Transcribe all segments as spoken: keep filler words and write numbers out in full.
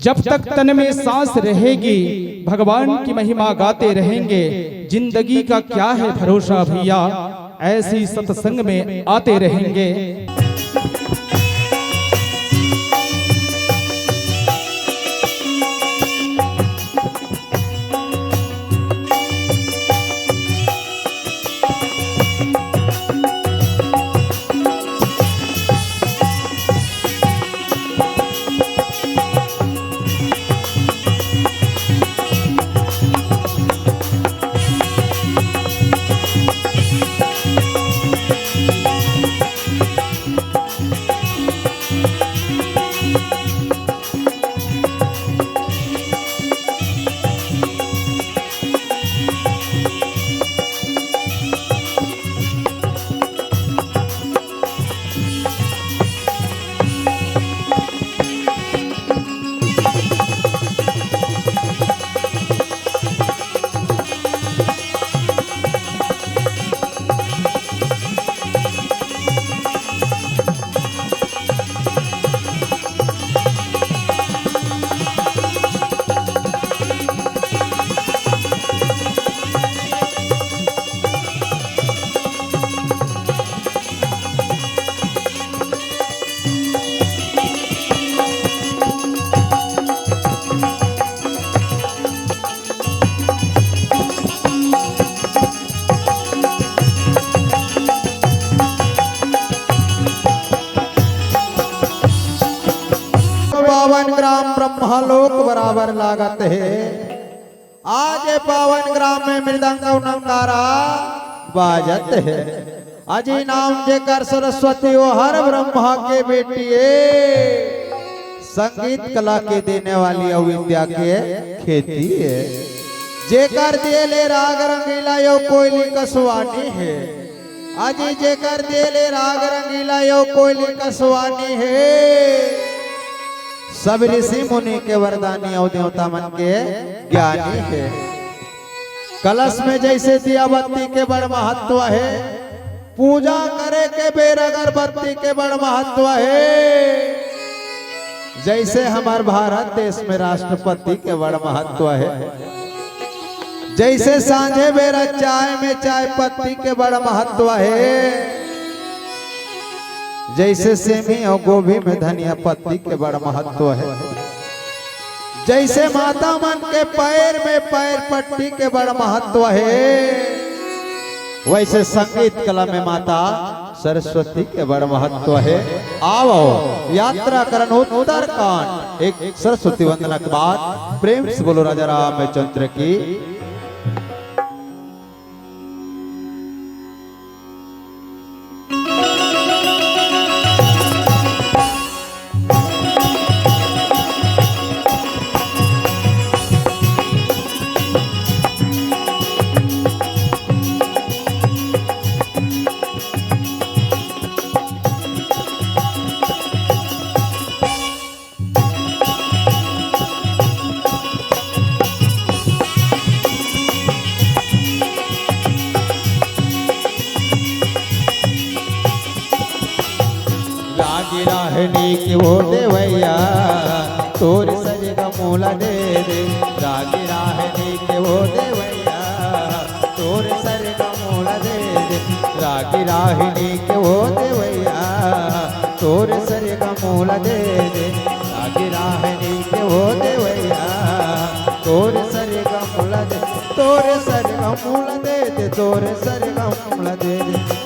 जब तक तन में सांस रहेगी, भगवान की महिमा गाते रहेंगे। जिंदगी का क्या है भरोसा भैया, ऐसी सत्संग में आते रहेंगे। पावन ग्राम ब्रह्मलोक बराबर लागत हे। आज ए पावन ग्राम में मृदंग अउ नंगारा बाजत हे। अजी नाम जेकर सरस्वती, ओ हर ब्रह्मा के बेटी ए। संगीत कला के देने वाली अउ विद्या के खेती ए। जेकर दिए ले राग रंगीला, अउ कोयली कस वाणी हे। अजी जेकर दिए ले राग रंगीला, अउ कोयली कस वाणी हे। सब ऋषि मुनि के वरदानी अउ देवता मन के ज्ञानी हे। कलश में जइसे दिया बत्ती के बड़ महत्व हे, पूजा करे के बेर अगरबत्ती के बड़ महत्व हे। जइसे हमर भारत देश में राष्ट्रपति के बड़ महत्व हे, जइसे सांझे बेरा चाय में चाय पत्ती के बड़ महत्व हे, जइसे सेमी अउ गोभी में धनिया पत्ती के बड़ महत्व हे, जइसे माता मन के पैर में पैर पट्टी के बड़ महत्व हे, वइसे संगीत कला में माता सरस्वती के बड़ महत्व हे। आवव, यात्रा करन उत्तरकांड, एक सरस्वती वंदना के बाद प्रेम से बोलो राजा रामचंद्र की। रागी राहनी के वो देवैया, तोर सरिगम ला दे दे। रागी राहनी के वो देवैया, तोर सरिगम ला दे दे। रागी राहनी के वो देवैया, तोर सरिगम ला दे दे। रागी राहनी के वो देवैया, तोर सरिगम ला दे, तोर सरिगम ला दे दे, तोर सरिगम ला दे दे।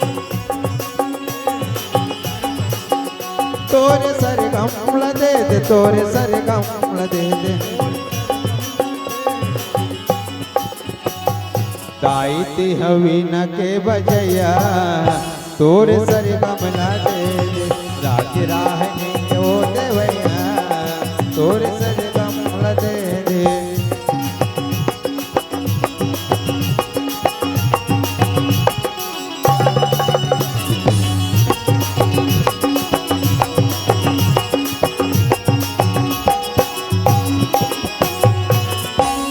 तोर सरिगम ला दे दे, तोर सरिगम ला दे दे। गाइत हवीन के बजैया, तोर सरिगम ला दे दे। राग राहनी के वो देवैया, तोर सरिगम ला दे दे।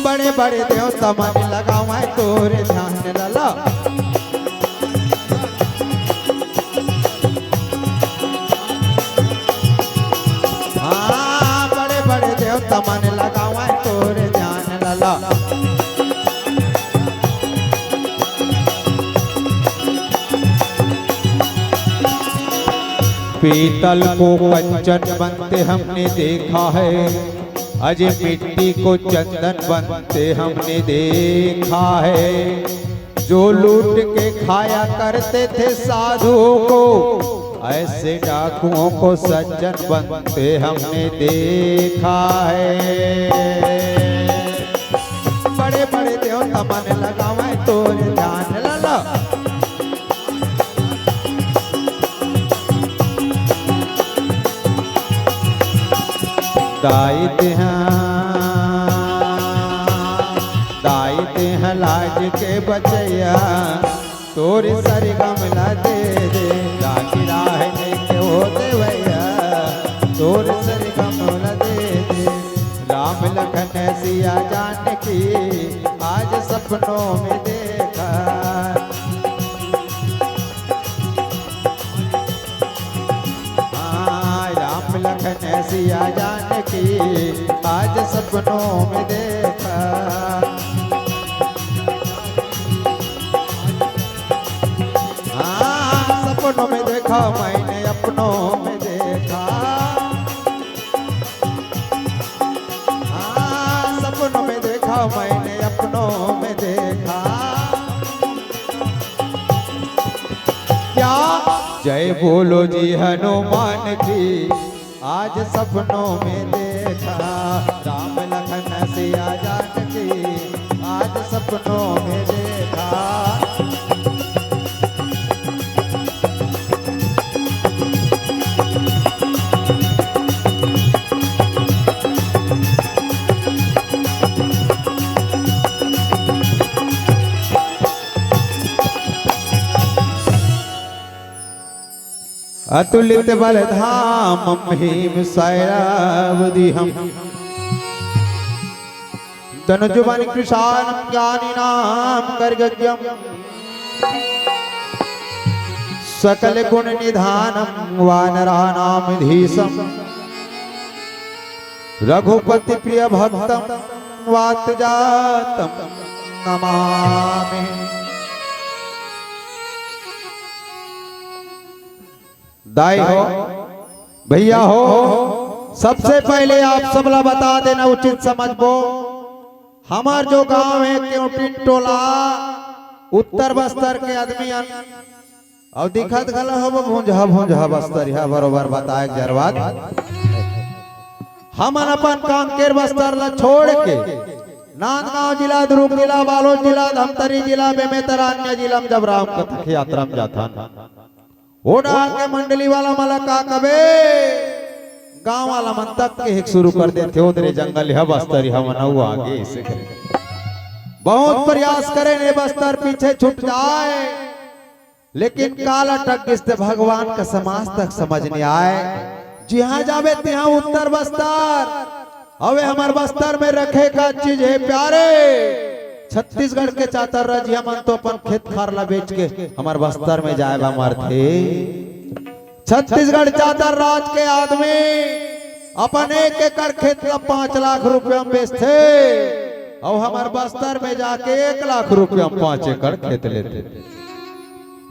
बड़े बड़े देवता मन लगावय तोर ध्यान लाला। हाँ, बड़े बड़े देवता मन पीतल को कंचन बनते हमने देखा है, अजय मिट्टी को चंदन बनते हमने देखा है। जो लूट के खाया करते थे साधुओं को, ऐसे डाकुओं को सज्जन बनते हमने देखा है। बड़े बड़े देवता मन लगावे तोर ध्यान लाला। दाई तेहा, दाई तेहा लाज के बचैया, तोर सर गमला दे दे, लागी राह देखे हो देवैया, तोर सर गमला दे दे। राम लखन सिया जानकी, आज सपनों में देखा। हाँ, राम लखन सिया जानकी, आज सपनों में देखा। हाँ, सपनों में देखा, मैंने अपनों में देखा। हाँ, सपनों में देखा, मैंने अपनों में देखा। क्या? जय बोलो जी हनुमान की, आज सपनों में देखा। राम लखन सिया जानकी, आज सपनों में देखा। अतुलित बल धामम भीम सैरावदिहम। तनुजवन कृशानम ज्ञानिनाम करगज्ञम। सकल गुण निधानम वानरानाम धीशम। रघुपति प्रिय भक्तम वात जातम नमामि। दाई हो, भैया हो, सबसे पहले आप सबला बता देना उचित समझबो। हमार जो गांव है केवटिन टोला, उत्तर बस्तर के आदमी अन, अउ दिखत घला होबो भुंजहा भुंजहा बस्तरिया बरोबर बताए के जरूरत। हमन अपन कांकेर बस्तर ला छोड़ के नांदगांव जिला, दुर्ग जिला, बालोद जिला, धमतरी जिला, बेमेतरा, अन्य जिला में जब राम कथा के यात्रा में जाथन, ओ डहार के मंडली वाला मन ला का कबे, गांव वाला मन तक के हिक शुरू कर देथे, "ओ दे रे जंगल ह बस्तर, हमन अउ आगे," अइसे करे। बहुत प्रयास करे ने बस्तर पीछे छूट जाए, लेकिन काल अटक गिस ते भगवान का समाज तक समझ नहीं आए। जिहां जाबे तिहां उत्तर बस्तर, अबे हमर बस्तर में रखे का चीज है प्यारे। छत्तीसगढ़ के चातर राज हमन तो अपन खेत खार ला बेच के हमर बस्तर में जाए ला मरथे। छत्तीसगढ़ चातर राज के आदमी अपन एक एकड़ खेत ला पांच लाख रुपया में बेचथे, अउ हमर बस्तर में जाके एक लाख रुपया में पांच एकड़ खेत लेथे।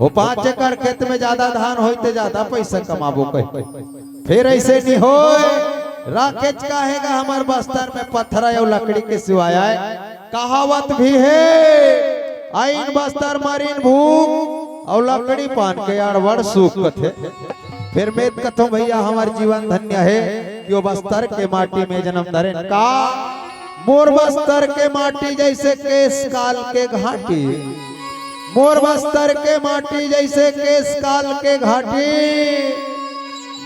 वो पांच एकड़ खेत में ज्यादा धान होई ते ज्यादा पैसा कमाबो कही। फिर ऐसे नहीं होए। राकेश कहेगा हमर बस्तर में पत्थर अउ लकड़ी के सिवाय आए। कहावत भी है, "आइन बस्तर मरीन भूख, अउ लकड़ी पान के अड़बड़ सुख" कथे। फिर मैं कथों भैया, हमर जीवन धन्य है कि वो बस्तर के माटी में जन्म धरेन का। मोर बस्तर के माटी जैसे केश काल के घाटी, मोर बस्तर के माटी जैसे केश काल के घाटी,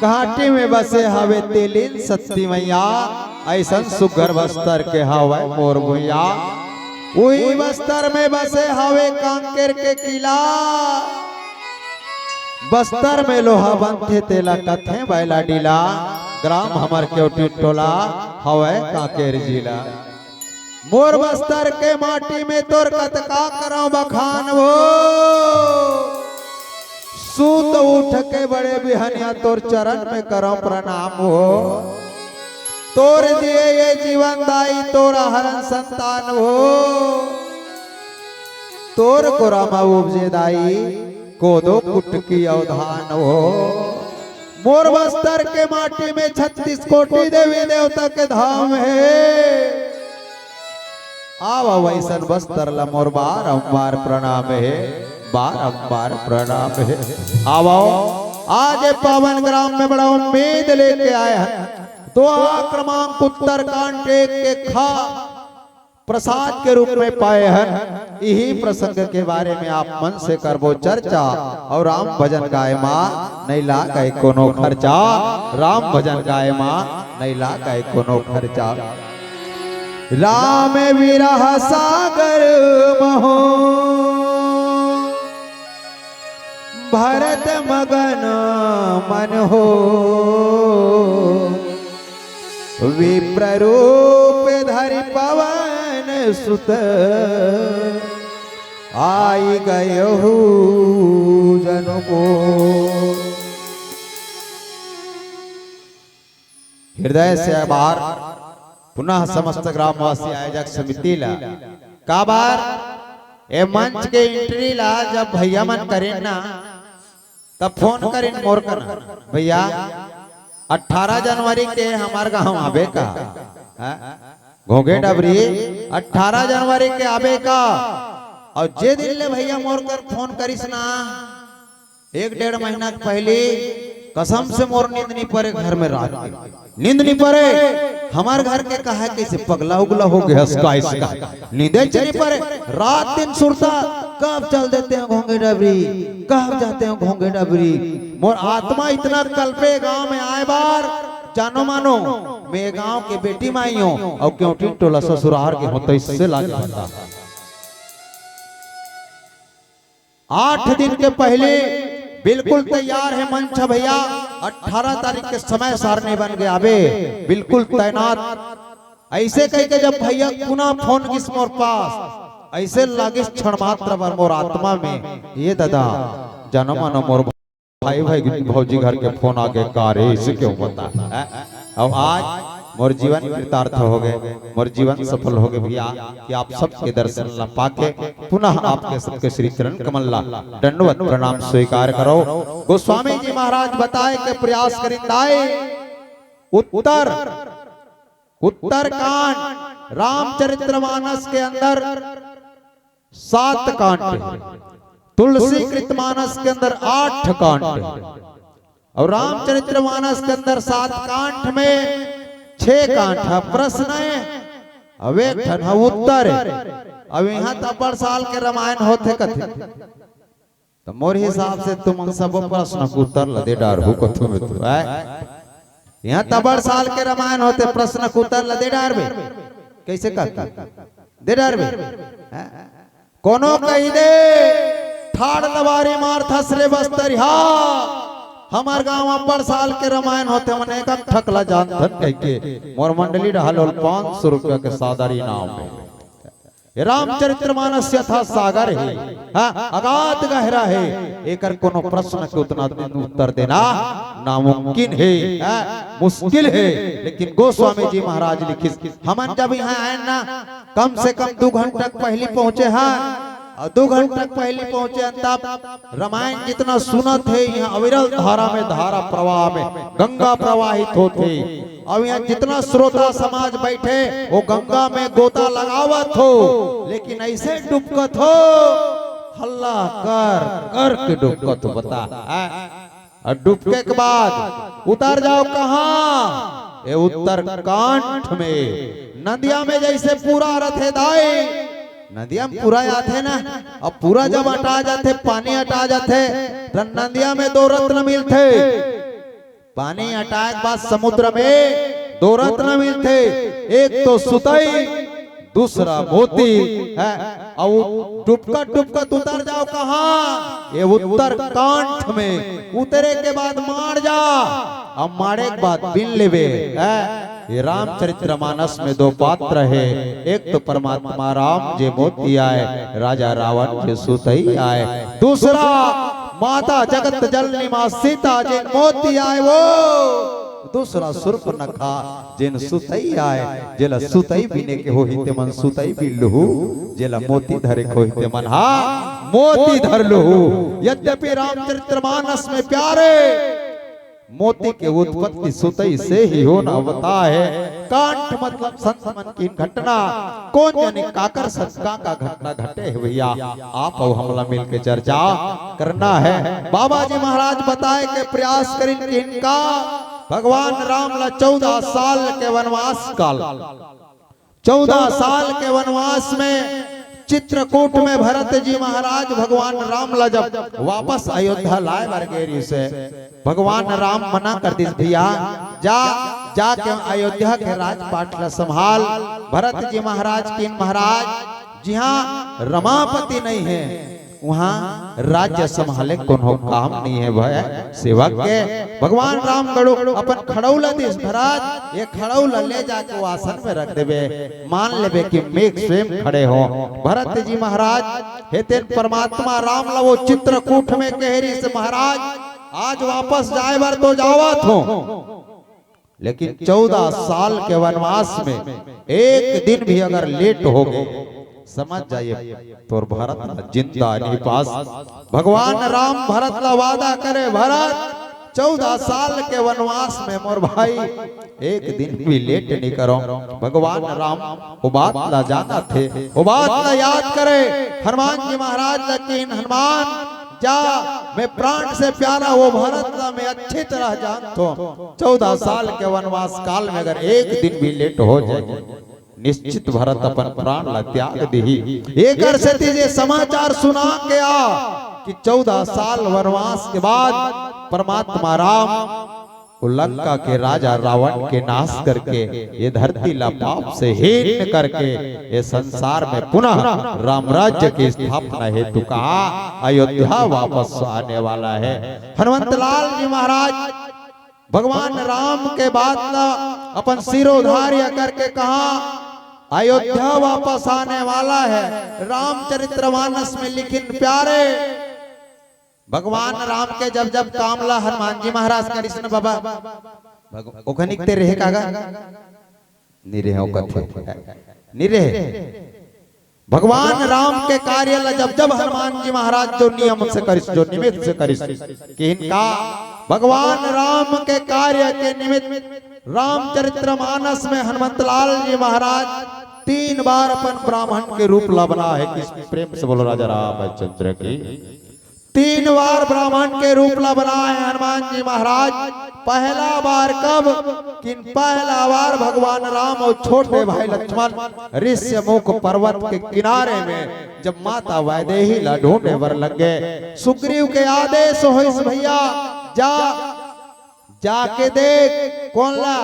घाटी में बसे हवे तेलीन सत्ती मैया, ऐसन सुग्घर बस्तर के हवय मोर भुइया। उही बस्तर में बसे हवे कांकेर के किला, बस्तर में लोहा बनथे तेला कथे बैला डीला। ग्राम हमर केवटी टोला हवय कांकेर जिला। मोर बस्तर के माटी में तोर कतका करंव बखान हो। सूत उठ के बड़े बिहनिया तोर चरण में करंव प्रणाम हो। तोर दिए ये जीवन दाई तोर हरन संतान हो। तोर गोरा मा उपजे दाई कोदो कुटकी अवधान हो। मोर बस्तर के माटी में छत्तीस कोटि देवी देवता के धाम हे। आवा वैसन बस्तर ला मोर बारंबार प्रणाम हे, बारंबार प्रणाम हे। आवो, आज ये पावन ग्राम में बड़ा उम्मीद लेके आए हैं। दोहा क्रमांक उत्तरकांड एक के खा प्रसाद के रूप में पाए हन। इही प्रसंग के बारे में आप मन से करबो चर्चा। और राम भजन गाय मा नहीं लागे कोनो खर्चा, राम भजन गाय मा नहीं लागे कोनो खर्चा। राम विरह सागर महो भरत मगन मन हो, विप्र रूप धरि पवन सुत आई गयहु जनु मोर। हृदय से आभार पुनः समस्त ग्रामवासी आयोजक समिति ला। काबर ए मंच के एंट्री ला जब भैया मन करेन ना, तब फोन करिन मोर कना, "भैया, अट्ठारह जनवरी के हमार गांव आबे का?" हैं? घोंघे डबरी, "अट्ठारह जनवरी के आबे का?" और जे दिन ले भैया मोर कर फोन करिस ना, एक डेढ़ महीना के पहली, कसम से मोर नींद नहीं परे घर में रात के। नींद नहीं परे। हमार घर के कहा कैसे पगला उगला हो गया इसका, इसका। नींदे च नहीं परे। रात दिन सुरता, "कब चल देते हैं घोंघे डबरी, कब जाते हैं घोंघे डबरी।" मोर आत्मा इतना कल्पे गांव में आए बार, जानो मानो, मैं गांव के बेटी माई हूँ और क्यों टिन टोला ससुरार के होते इससे लागे बता। आठ दिन के पहले बिल्कुल तैयार है मंच भैया, अठारह तारीख के समय सारणी बन गया बे, बिल्कुल तैनात। ऐसे कह के जब भैया पुनः फोन किस मोर पास, ऐसे लागिस क्षण मात्र बर मोर आत्मा में, "ये दादा, जानो मानो मोर भाई, भाई भौजी घर के फोन आ गए, का रे, इसे क्यों बता?" हैं? अब आज मोर जीवन कृतार्थ हो गए, मोर जीवन सफल हो गए भैया, कि आप सबके दर्शन ला पाके पुनः आपके सबके श्री चरण कमल ला दंडवत प्रणाम स्वीकार करो। गोस्वामी जी महाराज बताए के प्रयास करिंदाए उत्तर, उत्तरकांड रामचरितमानस के अंदर सात कांड हे, तुलसी कृतमानस के अंदर आठ कांड हे, और रामचरितमानस के अंदर सात कांड में छह कांड हे प्रश्न हे, अब एक ठन हे उत्तर हे। अब इहां त अब्बड़ साल के रामायण होथे कथे, त मोर हिसाब से तुमन सब प्रश्न के उत्तर ल दे डारहू कथू में तो, हैं? इहां त अब्बड़ साल के रामायण होथे, प्रश्न के उत्तर ल दे डारबे। कैसे कहता? दे डारबे। हैं? कोनो कहि दे, "ठाड़ लबारी मारथस रे बस्तरिहा, हमर गांव अब्बड़ साल के रामायण होथे, मन एक एक ठक ल जानथन," कहिके मोर मंडली डहाले ओला पांच सौ रुपया के सादर इनाम हे। रामचरितमानस यथा सागर हे, हाँ, अगाध गहरा हे, एकर कोनो प्रश्न के उतना दिन उत्तर देना नामुमकिन हे, हाँ, मुश्किल हे। लेकिन गोस्वामी जी महाराज लिखिस, हमन जब इहां आएन ना, कम से कम दू घंटा के पहिली पहुंचे हन, और दू घंटा के पहिली पहुंचे हन तब रामायण जितना सुनत हे, इहां अविरल धारा में, धारा प्रवाह में गंगा प्रवाहित होथे। अब इहां जितना श्रोता समाज बैठे, वो गंगा में गोता लगावत हो, लेकिन ऐसे डुबकत हो, हल्ला कर कर के डुबकत हो, बता। और डुबके के बाद उतर जाओ कहां? ये उत्तरकांड में। नदिया में जैसे पूरा रथे दाई, नदिया में पूरा आथे ना, अब पूरा जब अटा जाथे, पानी अटा जाथे, त नदिया में दो रत्न मिलथे। पानी अटाए के बाद समुद्र में दो रत्न मिलथे, एक तो सुतई, दूसरा मोती हे। अउ डुबकत डुबकत उतर जाओ कहां? ये उत्तरकांड में। उतरे के बाद माड़ जा, अब माड़े के बाद बिन लेबे, हे? ये रामचरितमानस में दो पात्र हे, एक तो परमात्मा राम जे मोती आय, राजा रावण जे सुतई आय, दूसरा माता जगत जननी मां सीता जेन मोती आय वो, दूसरा सूर्पनखा जेन सुतई आय, जेला सुतई बिने के होही ते मन सुतई बिन लुहू, जेला मोती धरे के होही ते मन हा मोती धर लुहू। यद्यपि रामचरितमानस में प्यारे मोती के उत्पत्ति सुतई से ही होना बताए। कांट मतलब संत मन की घटना, कोन जनी काकर संत का का घटना घटे हे भैया, आप अउ हमला मिलके चर्चा करना हे। बाबा जी महाराज बताए के प्रयास करिन कि इनका भगवान राम ला चौदह साल के वनवास काल, चौदह साल के वनवास में चित्रकूट में भरत जी महाराज भगवान राम ला जब वापस अयोध्या लाए बर गे रिहिस हे, भगवान राम मना कर दिस, "भैया, जा, जाके अयोध्या के राजपाट ला संभाल।" भरत जी महाराज किहिन, "महाराज, जिहां रमापति नइ हे, उहां राज्य संभाले कोनो काम नइ हे भय सेवक के।" भगवान राम गड़ो अपन खड़ऊ ला दिस, "भरत, ये खड़ऊ ला ले जाके वो आसन में रख देबे, मान लेबे कि मैं स्वयं खड़े हों।" भरत जी महाराज हे तेन परमात्मा राम ला वो चित्रकूट में कहे रिहिस, "महाराज, आज वापस जाए बर तो जावत हों, लेकिन चौदह साल के वनवास में एक दिन भी अगर लेट हो गे, समझ जाइए, तोर भरत ला जिंदा नइ पास।" भगवान राम भरत ला वादा करे, "भरत, चौदह साल के वनवास में मोर भाई एक दिन भी लेट नइ करों।" भगवान राम वो बात ला जानत हे, वो बात ला याद करे, हनुमान जी महाराज ला किहिन, "हनुमान, जा, मैं प्राण से प्यारा वो भरत ला मैं अच्छी तरह जानत हों, चौदह साल के वनवास काल में अगर एक दिन भी लेट हो जाए, निश्चित भरत अपन प्राण ला त्याग दिही।" एकर सेती जे समाचार सुना के आ कि चौदह साल वनवास के बाद परमात्मा राम वो लंका के राजा रावण के नाश करके ये धरती ला पाप से हीन करके ये संसार में पुनः राम राज्य की स्थापना हेतु कहा अयोध्या वापस आने वाला हे। हनुमंत लाल जी महाराज भगवान राम के बात ला अपन सिरोधार्य करके कहा अयोध्या वापस आने वाला हे। रामचरितमानस में लिखिन प्यारे, भगवान राम के जब जब काम ला हनुमान जी महाराज करिस न बाबा, भग-, ओखनिक ते रहे कागा? नइ रहे, ओकथे। नइ रहे। भगवान राम के कार्य ला जब जब हनुमान जी महाराज जो नियम से करिस, जो निमित्त से करिस, किहिन का भगवान राम के कार्य के निमित्त रामचरितमानस में हनुमंत लाल जी महाराज तीन बार अपन ब्राह्मण के रूप ला बना हे। किस प्रेम से बोलो राजा रामचंद्र की। तीन बार ब्राह्मण के रूप ला बनाए हनुमान जी महाराज। पहला बार कब? किन पहला बार भगवान राम अउ छोटे भाई लक्ष्मण ऋष्यमूक पर्वत के किनारे में जब माता वैदेही ला ढूंढे बर लगे, सुग्रीव के आदेश होइस, "भैया जा, जाके देख कोन ला।"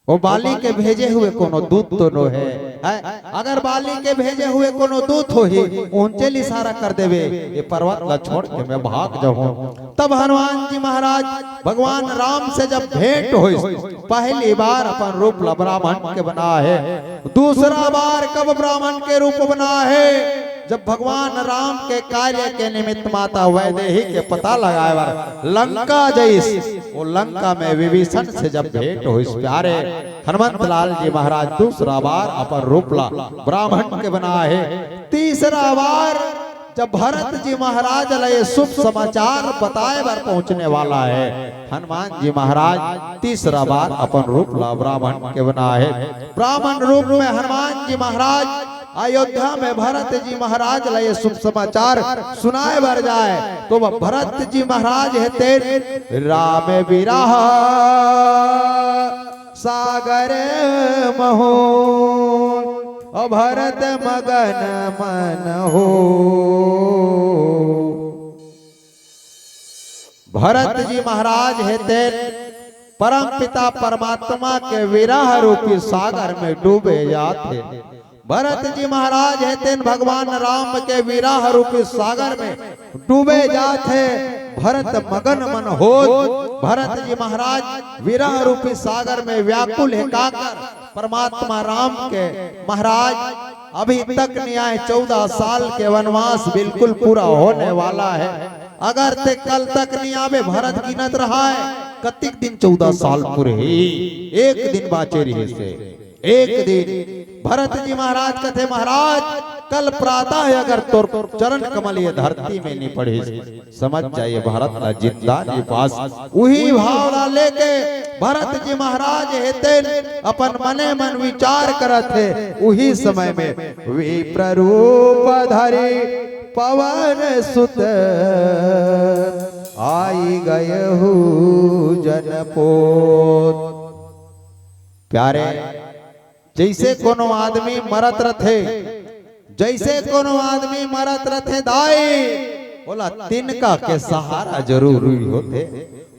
वो बाली के भेजे हुए कोनो दूत तो नो हे, है? अगर बाली के भेजे हुए कोनो दूत होही, उनचे ल इशारा कर देवे, "ये पर्वत ला छोड़ के मैं भाग जाहूं।" तब हनुमान जी महाराज भगवान राम से जब भेंट होइस, पहली बार अपन रूप ला ब्राह्मण के बना हे। दूसरा बार कब ब्राह्मण के रूप बना हे? जब भगवान राम के कार्य के निमित्त माता वैदेही के पता लगाए बर लंका जइस, वो लंका में विभीषण से जब भेंट होइस प्यारे, हनुमंत लाल जी महाराज दूसरा बार अपन रूप ला ब्राह्मण के बना हे। तीसरा बार जब भरत जी महाराज ला ये शुभ समाचार बताए बर पहुंचने वाला हे, हनुमान जी महाराज तीसरा बार अपन रूप ला ब्राह्मण के बना हे। ब्राह्मण रूप में हनुमान जी महाराज अयोध्या में भरत जी महाराज ला ये शुभ समाचार सुनाए बर जाए, तो वो भरत जी महाराज हे तेन राम विरह सागर महो, ओ भरत मगन मन हो। भरत जी महाराज हे तेन परम पिता परमात्मा के विरह रूपी सागर में डूबे जात हे। भरत जी महाराज हे तेन भगवान राम के विरह रूपी सागर में डूबे जात हे। भरत मगन मन होत, भरत जी महाराज विरह रूपी सागर में व्याकुल हे। काकर? परमात्मा राम के महाराज अभी तक नइ आए, चौदह साल के वनवास बिल्कुल पूरा होने वाला हे। अगर ते कल तक नइ आबे, भरत गिनत रहा हे, कतिक दिन? चौदह साल पूरे हे, एक दिन बाचे रहिस हे, एक दिन। भरत जी महाराज कथे, महाराज, कल प्रातः अगर तोर चरण कमल ये धरती में नी पड़िस, समझ जा ये भरत ला जिंदा नी पास। उही भाव ला लेके भरत जी महाराज हे तेन अपन मने मन विचार करत हे। उही समय में विप्र रूप धरि पवन सुत आई गयहु जनपोत। प्यारे, जइसे कोनो आदमी मरत रथे, जइसे कोनो आदमी मरत रथे दाई, ओला तिनका के सहारा जरूरी होथे।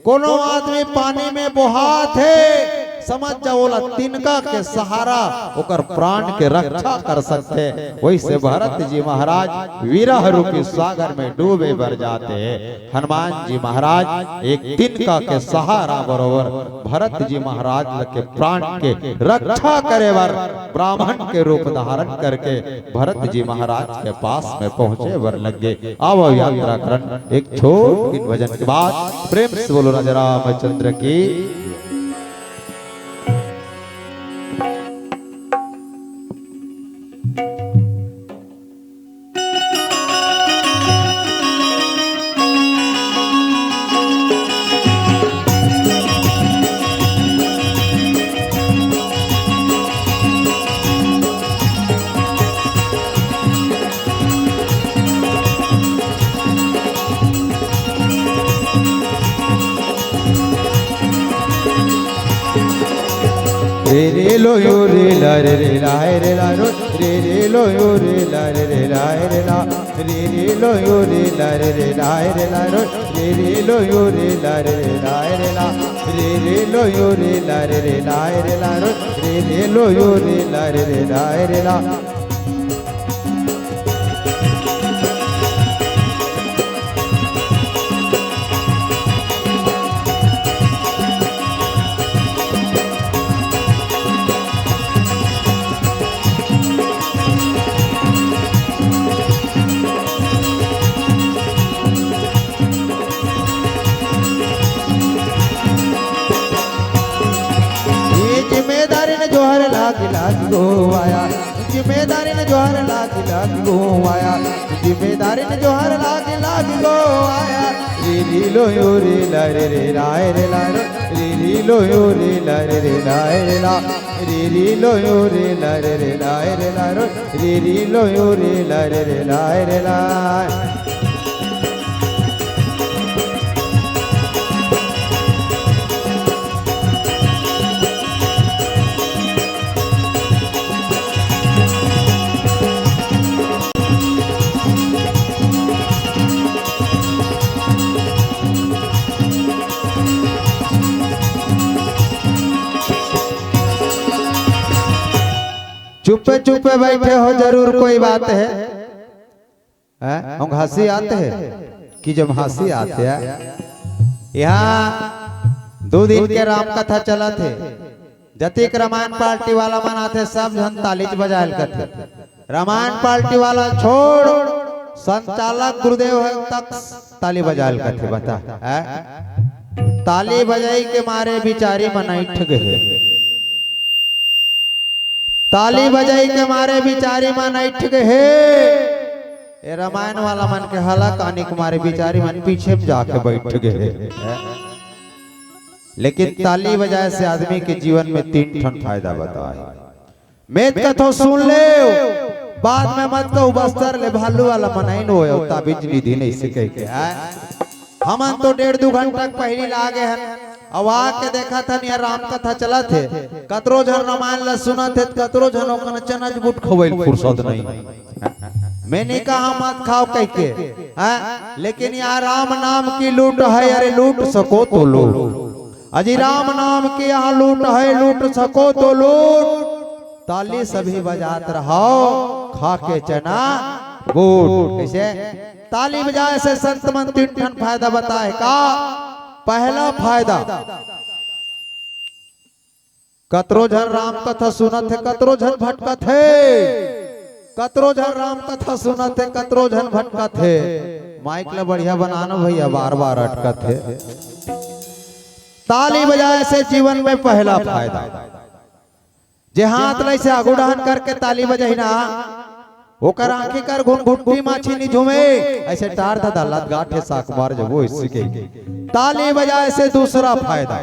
कोनो आदमी पानी में बोहात हे, समझ जाओ, ओला तिनका के सहारा ओकर प्राण के रक्षा कर सकथे। वइसे भरत जी महाराज विरह रूपी सागर में डूबे बर जात हे। हनुमान जी महाराज एक तिनका के सहारा बरोबर भरत जी महाराज के प्राण के रक्षा करे बर ब्राह्मण के रूप धारण करके भरत जी महाराज के पास में पहुंचे बर लग गे। आवव यात्रा करन एक छोट किन भजन के बाद प्रेम से बोलो राजा रामचंद्र की। रे रे लो यो रे ला रे रे ला रे ला रो। रे रे लो यो रे ला रे रे ला रे ला। रे रे लो यो रे ला रे रे ला रे ला रो। रे रे लो यो रे ला रे रे ला रे ला। रे रे लो यो रे ला रे रे ला रे ला रो। रे रे लो यो रे ला रे रे ला रे ला। ये जिम्मेदारी ने जोहर लाग लाग गो आया। जिम्मेदारी ने जोहर लाग लाग गो आया। जिम्मेदारी ने जोहर लाग लाग गो आया। रे री लो यो रे ला रे रे राय रे ला रो। रे री लो यो रे ला रे रे राय रे ला। रे री लो यो रे ला रे रे राय रे ला रो। रे री लो यो रे ला रे रे राय रे ला। चुप्पे चुप्पे बैठे हो, जरूर कोई बात है। हैं? हम हंसी आते हैं कि जब हंसी आते हैं। यहाँ दो दिन के राम कथा चलत हे। जतिक रामायण पार्टी वाला मन आथे, सब झन तालीच बजायल करथे। रामायण पार्टी वाला छोड़, संचालक गुरुदेव हे तक ताली बजायल करथे। बता, हैं? ताली बजाई के मारे बिचारी मन अइठ गे हे। ताली बजाई के मारे बिचारी मन अइठ गे हे। ए रामायण वाला मन के हला कानी के मारे बिचारी मन पीछे में जाके बैठ गे हे। लेकिन ताली बजाए से आदमी के जीवन में तीन ठन फायदा बताए। मैं कथो सुन ले, बाद में मत कहो बस्तर ले भालू वाला मनई नो होय, ताबीज निधि नहीं से कह के आए। हमन तो डेढ़ दू घंटा के पहिली ला गे हन। अब आके देखत हन, यहाँ राम कथा चलत हे। कतरो झन रामायण ला सुनत हे, कतरो झन ओकन चनच बूट खवैल फुर्सत नहीं। मैं नहीं कहा मत खाओ कह के, हैं? लेकिन यहाँ राम नाम की लूट है, अरे लूट सको तो लूट। अजी राम नाम की यहाँ लूट है, लूट सको तो लूट। ताली सभी बजात रहो, खा के चना बूट। कैसे? ताली बजाए से संत मन तीन ठन फायदा बताए का? पहला फायदा, कतरो झन राम कथा सुनत हे, कतरो झन भटकत हे। कतरो झन राम कथा सुनत हे, कतरो झन भटकत हे। माइक ला बढ़िया बनाना भैया, बार बार अटकत हे। ताली बजाए से जीवन में पहला फायदा। जे हाथ ला ऐसे आगू डहन करके ताली बजाही ना, ओकर आंखी कर घुनघुट्टी माछी नी झूमे, अइसे टार ददा लत गांठे साक मार जबो इसी के। ताली बजाए से दूसरा फायदा,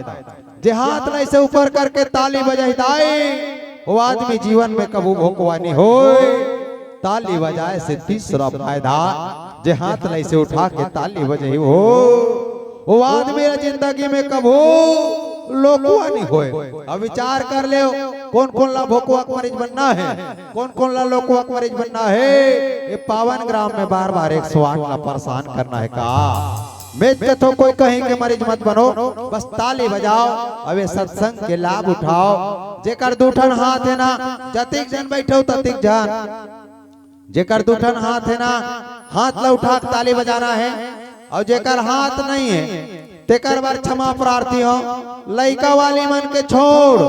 जे हाथ ल अइसे ऊपर करके ताली बजाही दाई, वो आदमी जीवन में कभू भोकवा नी होय। ताली बजाए से तीसरा फायदा, जे हाथ ल अइसे उठा के ताली बजाही हो, वो आदमी ला जिंदगी में कभू लोकुआ नी होय। अब विचार कर लेव, कोन कोन ला भोकुआ के मरीज बनना हे, कोन कोन ला लोकुआ के मरीज बनना हे। ये पावन ग्राम में बार बार एक सौ आठ ला परेशान करना हे का? मैं कथों कोई कहीं के मरीज मत बनो, बस ताली बजाओ, अबे सत्संग के लाभ उठाओ। जेकर दू ठन हाथ हे ना, जतिक झन बैठो ततिक झन, जेकर दू ठन हाथ हे ना, हाथ ला उठा के ताली बजाना हे, अउ जेकर हाथ नहीं हे, तेकर बर क्षमा प्रार्थी हो। लइका वाली मन के छोड़,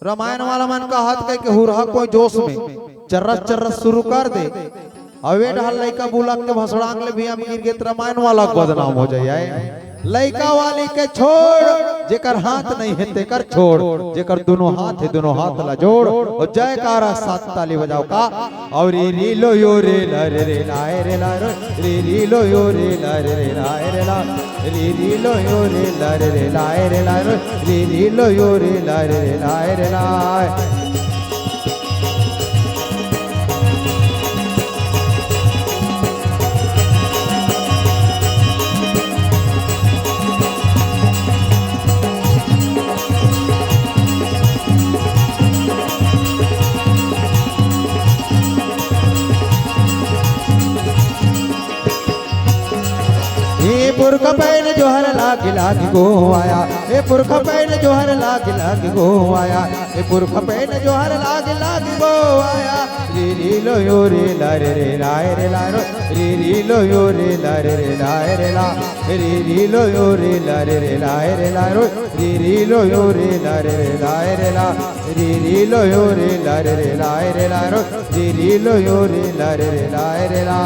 रामायण वाला मन कहत कहिके हुरहा कोई जोश में चर्रस चर्रस शुरू कर दे, अउ ए डहर लइका बुलक के भसड़ांग ले भी हम गिर गे त रामायण वाला के बदनाम हो जाए। लइका वाली के छोड़, जेकर हाथ नहीं हे तेकर छोड़, जेकर दुनों हाथ हे दुनों हाथ ला जोड़, अउ जयकारा साथ ताली बजाओ का। अउ री री लो यो रे ला रे रे लाए रे ला रे, री री लो यो रे ला रे रे लाए रे ला, री री लो यो रे ला रे रे लाए रे ला रे, री री लो यो रे ला रे रे लाए रे लाए। ए पुरख पैन जोहर लाग लाग गो आया, ए पुरख पैन जोहर लाग लाग गो आया, ए पुरख पैन जोहर लाग लाग गो आया। री री लो यो रे ला रे रे लाए रे ला रो, री री लो यो रे ला रे रे लाए रे ला, री री लो यो रे ला रे रे लाए रे ला रो, री री लो यो रे ला रे रे लाए रे ला, री री लो यो रे ला रे रे लाए रे ला रो, री री लो यो रे ला रे रे लाए रे ला।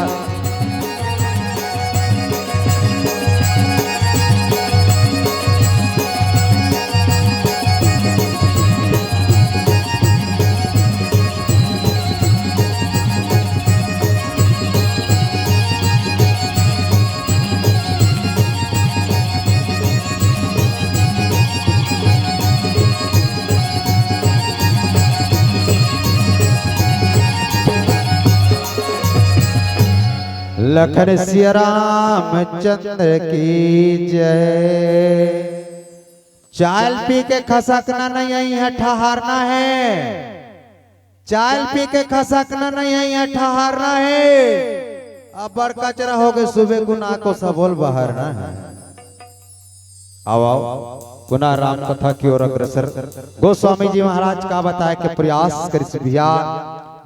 लखन सिया रामचंद्र की जय। चाय ल पी के खसकना नहीं, इहाँ ठहरना हे। चाय ल पी के खसकना नहीं, इहाँ ठहरना हे। अब्बड़ कचरा होगे, सुबे कुना को सबो ल बहारना हे। आओ, आओ, पुनः राम कथा की ओर अग्रसर। गोस्वामी जी महाराज का बताए के प्रयास करिस भैया।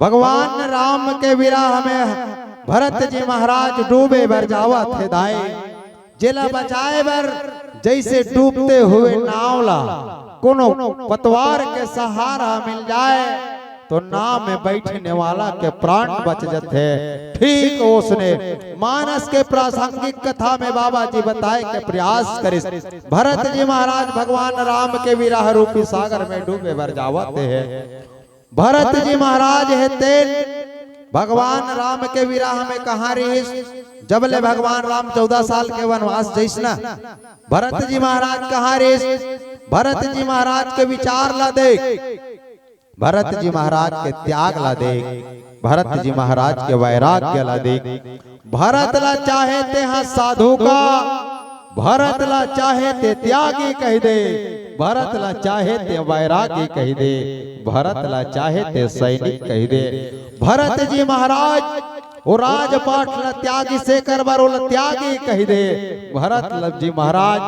भगवान राम के विरह में भरत जी महाराज डूबे बर जावत हे दाई। जेला बचाए बर जइसे डूबते हुए नाव ला कोनो पतवार के सहारा मिल जाए, तो नाव में बैठने वाला के प्राण बच जथे। ठीक ओसने मानस के प्रासंगिक कथा में बाबा जी बताए के प्रयास करिस। भरत जी महाराज भगवान राम के विरह रूपी सागर में डूबे बर जावत हे। भरत जी महाराज हे तेन भगवान राम के विरह में कहाँ रहिस? जब ले भगवान राम चौदह साल के वनवास जइस ना, भरत जी महाराज कहाँ रहिस? भरत जी महाराज के विचार ला देख, भरत जी महाराज के त्याग ला देख, भरत जी महाराज के वैराग्य ला देख। भरत ला चाहे तेहा साधु का, भरत ला चाहे ते त्यागी कहि दे, भरत ला चाहे ते वैरागी कहि दे, भरत ला चाहे ते सैनिक कहि दे। भरत जी महाराज ओ राजपाट ला त्यागिस, एकर बर ओला त्यागी कहि दे। भरत जी महाराज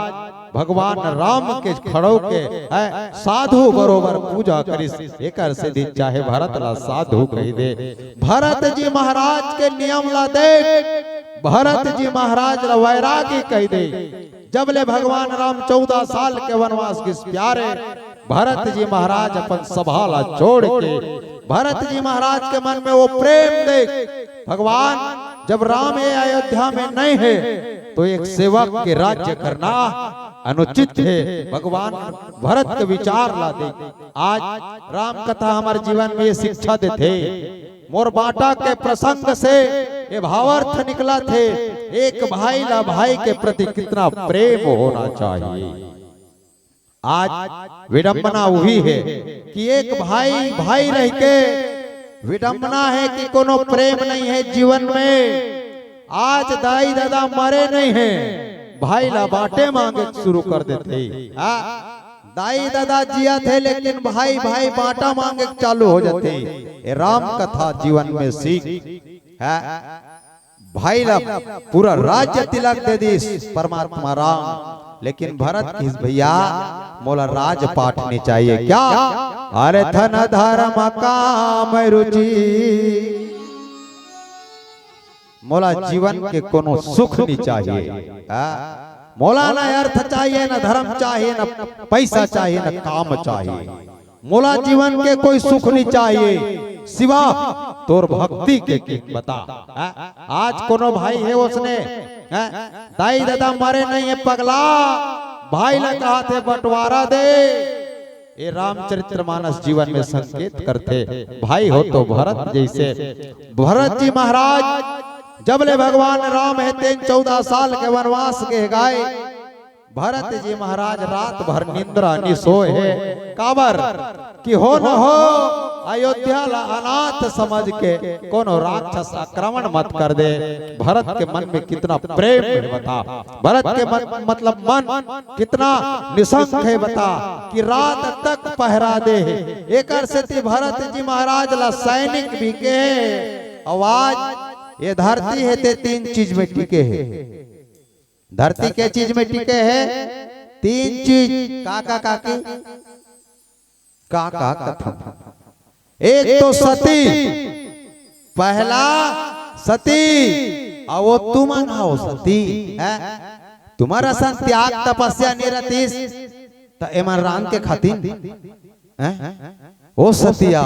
भगवान राम के खड़ो के, हैं, साधु बरोबर पूजा करिस, एकर सेती चाहे भरत ला साधु कहि दे। भरत जी महाराज के नियम ला देख, भरत जी महाराज ला वैरागी कहि दे। जब ले भगवान राम चौदह साल के वनवास गिस प्यारे, भरत जी महाराज अपन सभा ला छोड़ के, भरत जी महाराज के मन में वो प्रेम देख, भगवान, जब राम ये अयोध्या में नहीं हे, तो एक सेवक के राज्य करना, अनुचित हे। भगवान भरत के विचार ला देख। आज राम कथा हमर जीवन में ये शिक्षा देथे। मोर बाटा के प्रसंग से ये भावार्थ निकलथे, एक भाई ला भाई के प्रति कितना प्रेम होना चाहिए। आज विडंबना वही हे कि एक भाई भाई रहिके विडंबना हे कि कोनो प्रेम नहीं हे जीवन में। आज दाई ददा मरे नहीं हे, भाई ला बाटे मांगे शुरू कर देथे। हाँ, दाई ददा जियत हे लेकिन भाई भाई बाटा मांगे चालू हो जाथे। ये राम कथा जीवन में सीख हे। भाई ला पूरा राज्य तिलक दे दिस परमात्मा राम, लेकिन भरत किहिस, भैया मोला राजपाट नहीं चाहिए। क्या? अरे धन धर्म काम रुचि, मोला जीवन के कोनो सुख नहीं चाहिए। हाँ? मोला न अर्थ चाहिए, न धर्म चाहिए, न पैसा चाहिए, न काम चाहिए। मोला जीवन के कोई सुख नहीं चाहिए, सिवा तोर भक्ति के। कि बता, हाँ? आज कोनो भाई हे ओसने, हाँ? दाई ददा मरे नहीं हे पगला, भाई ला कहाथे बंटवारा दे। ये रामचरित्र मानस जीवन में संकेत करथे। भाई हो तो भरत जैसे। भरत जी महाराज, जब ले भगवान राम हे तेन चौदह साल के वनवास के गाय, भरत जी महाराज रात भर निंद्रा नि सोए हे। काबर कि हो न हो अयोध्या ला अनाथ समझ के कोनो राक्षस आक्रमण मत कर दे। भरत के मन में कितना प्रेम हे बता, भरत के मन, मतलब मन कितना निशंक हे बता कि रात तक पहरा दे हे। एकर सेती भरत जी महाराज ला सैनिक भी के हे। अउ आज ये धरती हे ते तीन चीज में टिके हे। धरती के चीज में टिके हे? तीन चीज। का का काकी? का का कथन? एक तो सती, पहला सती, अउ वो तुमन हो सती, हैं? तुम्हर असन त्याग तपस्या नहीं रहतीस, त एमन रांध के खातिन, हैं? ओ सतिया,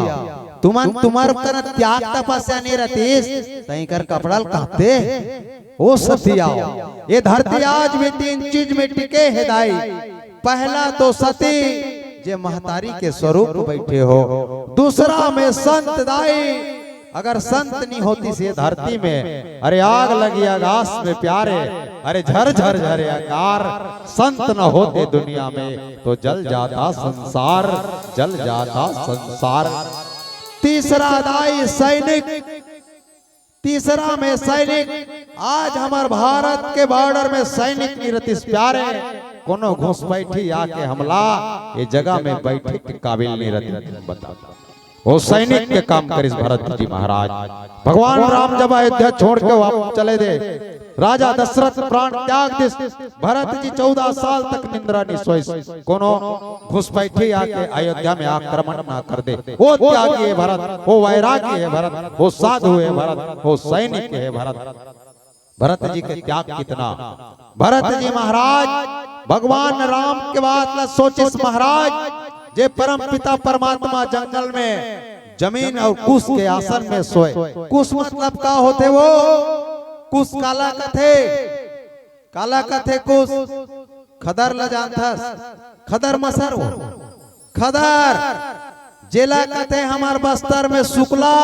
तुमन तुम्हर करा त्याग तपस्या नहीं रहतीस, त इकर कपड़ा ल कांपते। ओ सतिया, ये धरती आज भी तीन चीज में टिके हे दाई। पहला तो सती, जे महतारी के स्वरूप बैठे हो। दूसरा में संत दाई, अगर संत नहीं होतीस ये धरती में, अरे आग लगी आकाश में प्यारे, अरे झर झर झरे अंगार, संत न होते दुनिया में तो जल जाता संसार, जल जाता संसार। तीसरा दाई सैनिक, तीसरा में सैनिक, आज हमर भारत के बॉर्डर में सैनिक नहीं रहतीस प्यारे, कोनो घुसपैठी आके हमला ये जगह में बैठे के काबिल नहीं रहतीस। बता, वो सैनिक के काम करिस भरत जी महाराज। भगवान राम जब अयोध्या छोड़ के वापस चले दे, राजा दशरथ प्राण त्याग दिस। भरत जी चौदह साल तक निंद्रा नहीं सोइस, कोनो घुसपैठी आके अयोध्या में आक्रमण ना कर दे। वो त्यागी हे भरत, वो वैरागी हे भरत, वो साधु हे भरत, वो सैनिक हे भरत। भरत जी के त्याग कितना। भरत जी महाराज, भगवान राम के बात ला सोचिस महाराज, जे परम पिता परमात्मा जंगल में जमीन अउ कुश के आसन में सोए। कुश मतलब का होथे वो? कुश काला कथे? काला कथे कुश? खदर ला जानथस? खदर मसर वो खदर, जेला कथे हमर बस्तर में सुकला,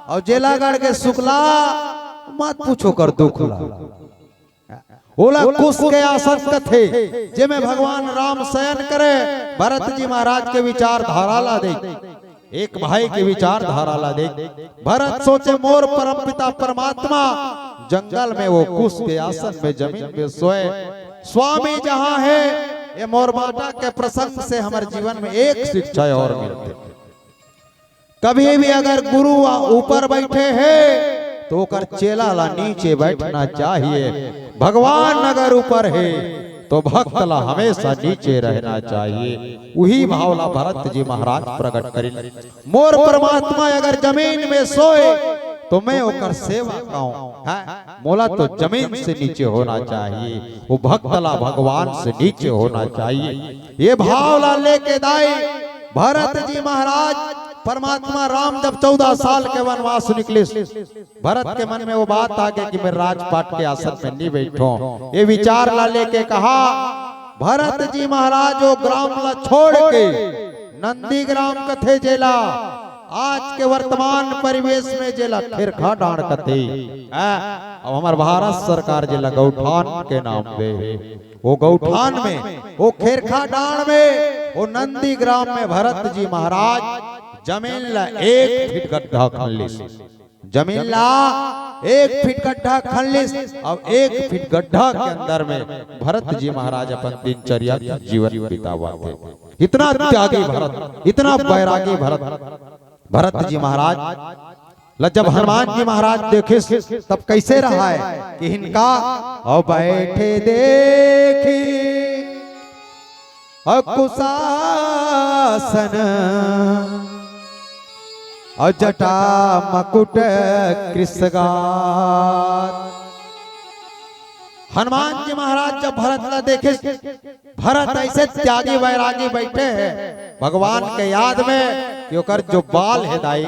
अउ जेला गढ़ के सुकला, मत पूछो कर दुख ला। ओला कुश के आसन कथे, जेमे भगवान राम शयन करे। भरत जी महाराज के विचारधारा ला देख, एक भाई के विचारधारा ला देख। भरत सोचे, मोर परमपिता परमात्मा जंगल में वो कुश के आसन में जमीन में सोए, स्वामी जहां हे। ये मोर बाटा के प्रसंग से हमर जीवन में एक शिक्षा और मिलथे। कभी भी अगर गुरु आ ऊपर बैठे हे तो ओकर चेला ला नीचे बैठना चाहिए। भगवान अगर ऊपर हे तो भक्त ला हमेशा नीचे रहना चाहिए। उही भाव ला भरत जी महाराज प्रकट करिन। मोर परमात्मा अगर जमीन में सोए तो मैं ओकर सेवा कहूं, हैं? मोला तो जमीन से नीचे होना चाहिए, वो भक्त ला भगवान से नीचे होना चाहिए। ये भाव ला लेके दाई भरत जी महाराज, परमात्मा राम जब चौदह साल के वनवास निकलिस, भरत के मन में वो बात आ गई कि मैं राजपाट के आसन में नहीं बैठो। ये विचार ला लेके कहा, भरत जी महाराज वो ग्राम ला छोड़ के नंदी ग्राम कथे जेला, आज के वर्तमान परिवेश में जेला खेरखा डांड़ कथे। आ, अब हमर भारत सरकार जेला गौठान के नाम दे हे, वो गौठान में, वो खेरखा डांड़ में, वो नंदी ग्राम में भरत जी महाराज जमीन ला एक फीट गड्ढा खन लिस। जमीन ला एक फीट गड्ढा खन लिस, अउ एक फीट गड्ढा के अंदर में भरत जी महाराज अपन दिनचर्या के जीवन बितावत हे। इतना त्यागी भरत, इतना बैरागी भरत, भरत जी महाराज ला जब हनुमान जी महाराज देखिस, तब कैसे रहा है कि इनका और बैठे देखी अउ कुशासन अउ जटा मकुट कृषगात। हनुमान जी महाराज जब भरत ला देखे, भरत ऐसे त्यागी वैरागी बैठे हैं भगवान के याद में कि ओकर जो बाल हे दाई,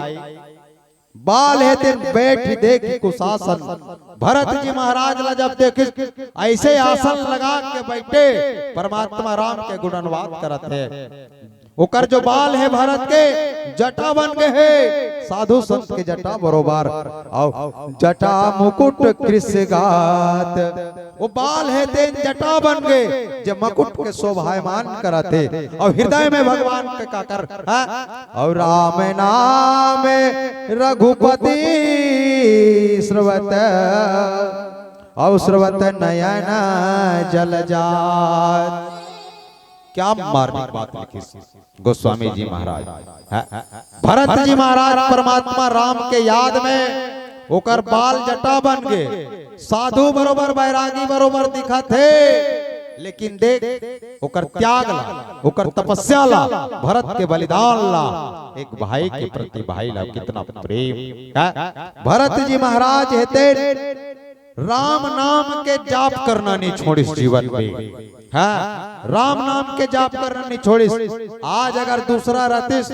बाल हे तेन बैठ देखी कुशासन। भरत जी महाराज ला जब देखिस, ऐसे आसन लगा के बैठे, परमात्मा राम के गुणनवाद करत हे। ओकर जो बाल हे भरत के, जटा बन गए हे, साधु संत के जटा बरोबर, अउ जटा मुकुट कृषगात। वो बाल हे तेन जटा बन गे, जे मकुट के शोभायमान करत हे। अउ हृदय में भगवान के काकर, हाँ? अउ राम नाम रघुपति स्रवत, अउ स्रवत नयन जल जात। क्या मार्मिक बात लिखिस गोस्वामी जी महाराज। हैं? भरत जी महाराज परमात्मा राम के याद में ओकर बाल जटा बन गे, साधु बरोबर बैरागी बरोबर दिखत हे, लेकिन देख ओकर त्याग ला, ओकर तपस्या ला, भरत के बलिदान ला, एक भाई के प्रति भाई ला कितना प्रेम। हैं? भरत जी महाराज हे तेन राम नाम के जाप करना नहीं छोड़िस जीवन में। हाँ, राम नाम के जाप करना नहीं छोड़िस। आज अगर दूसरा रहतिस,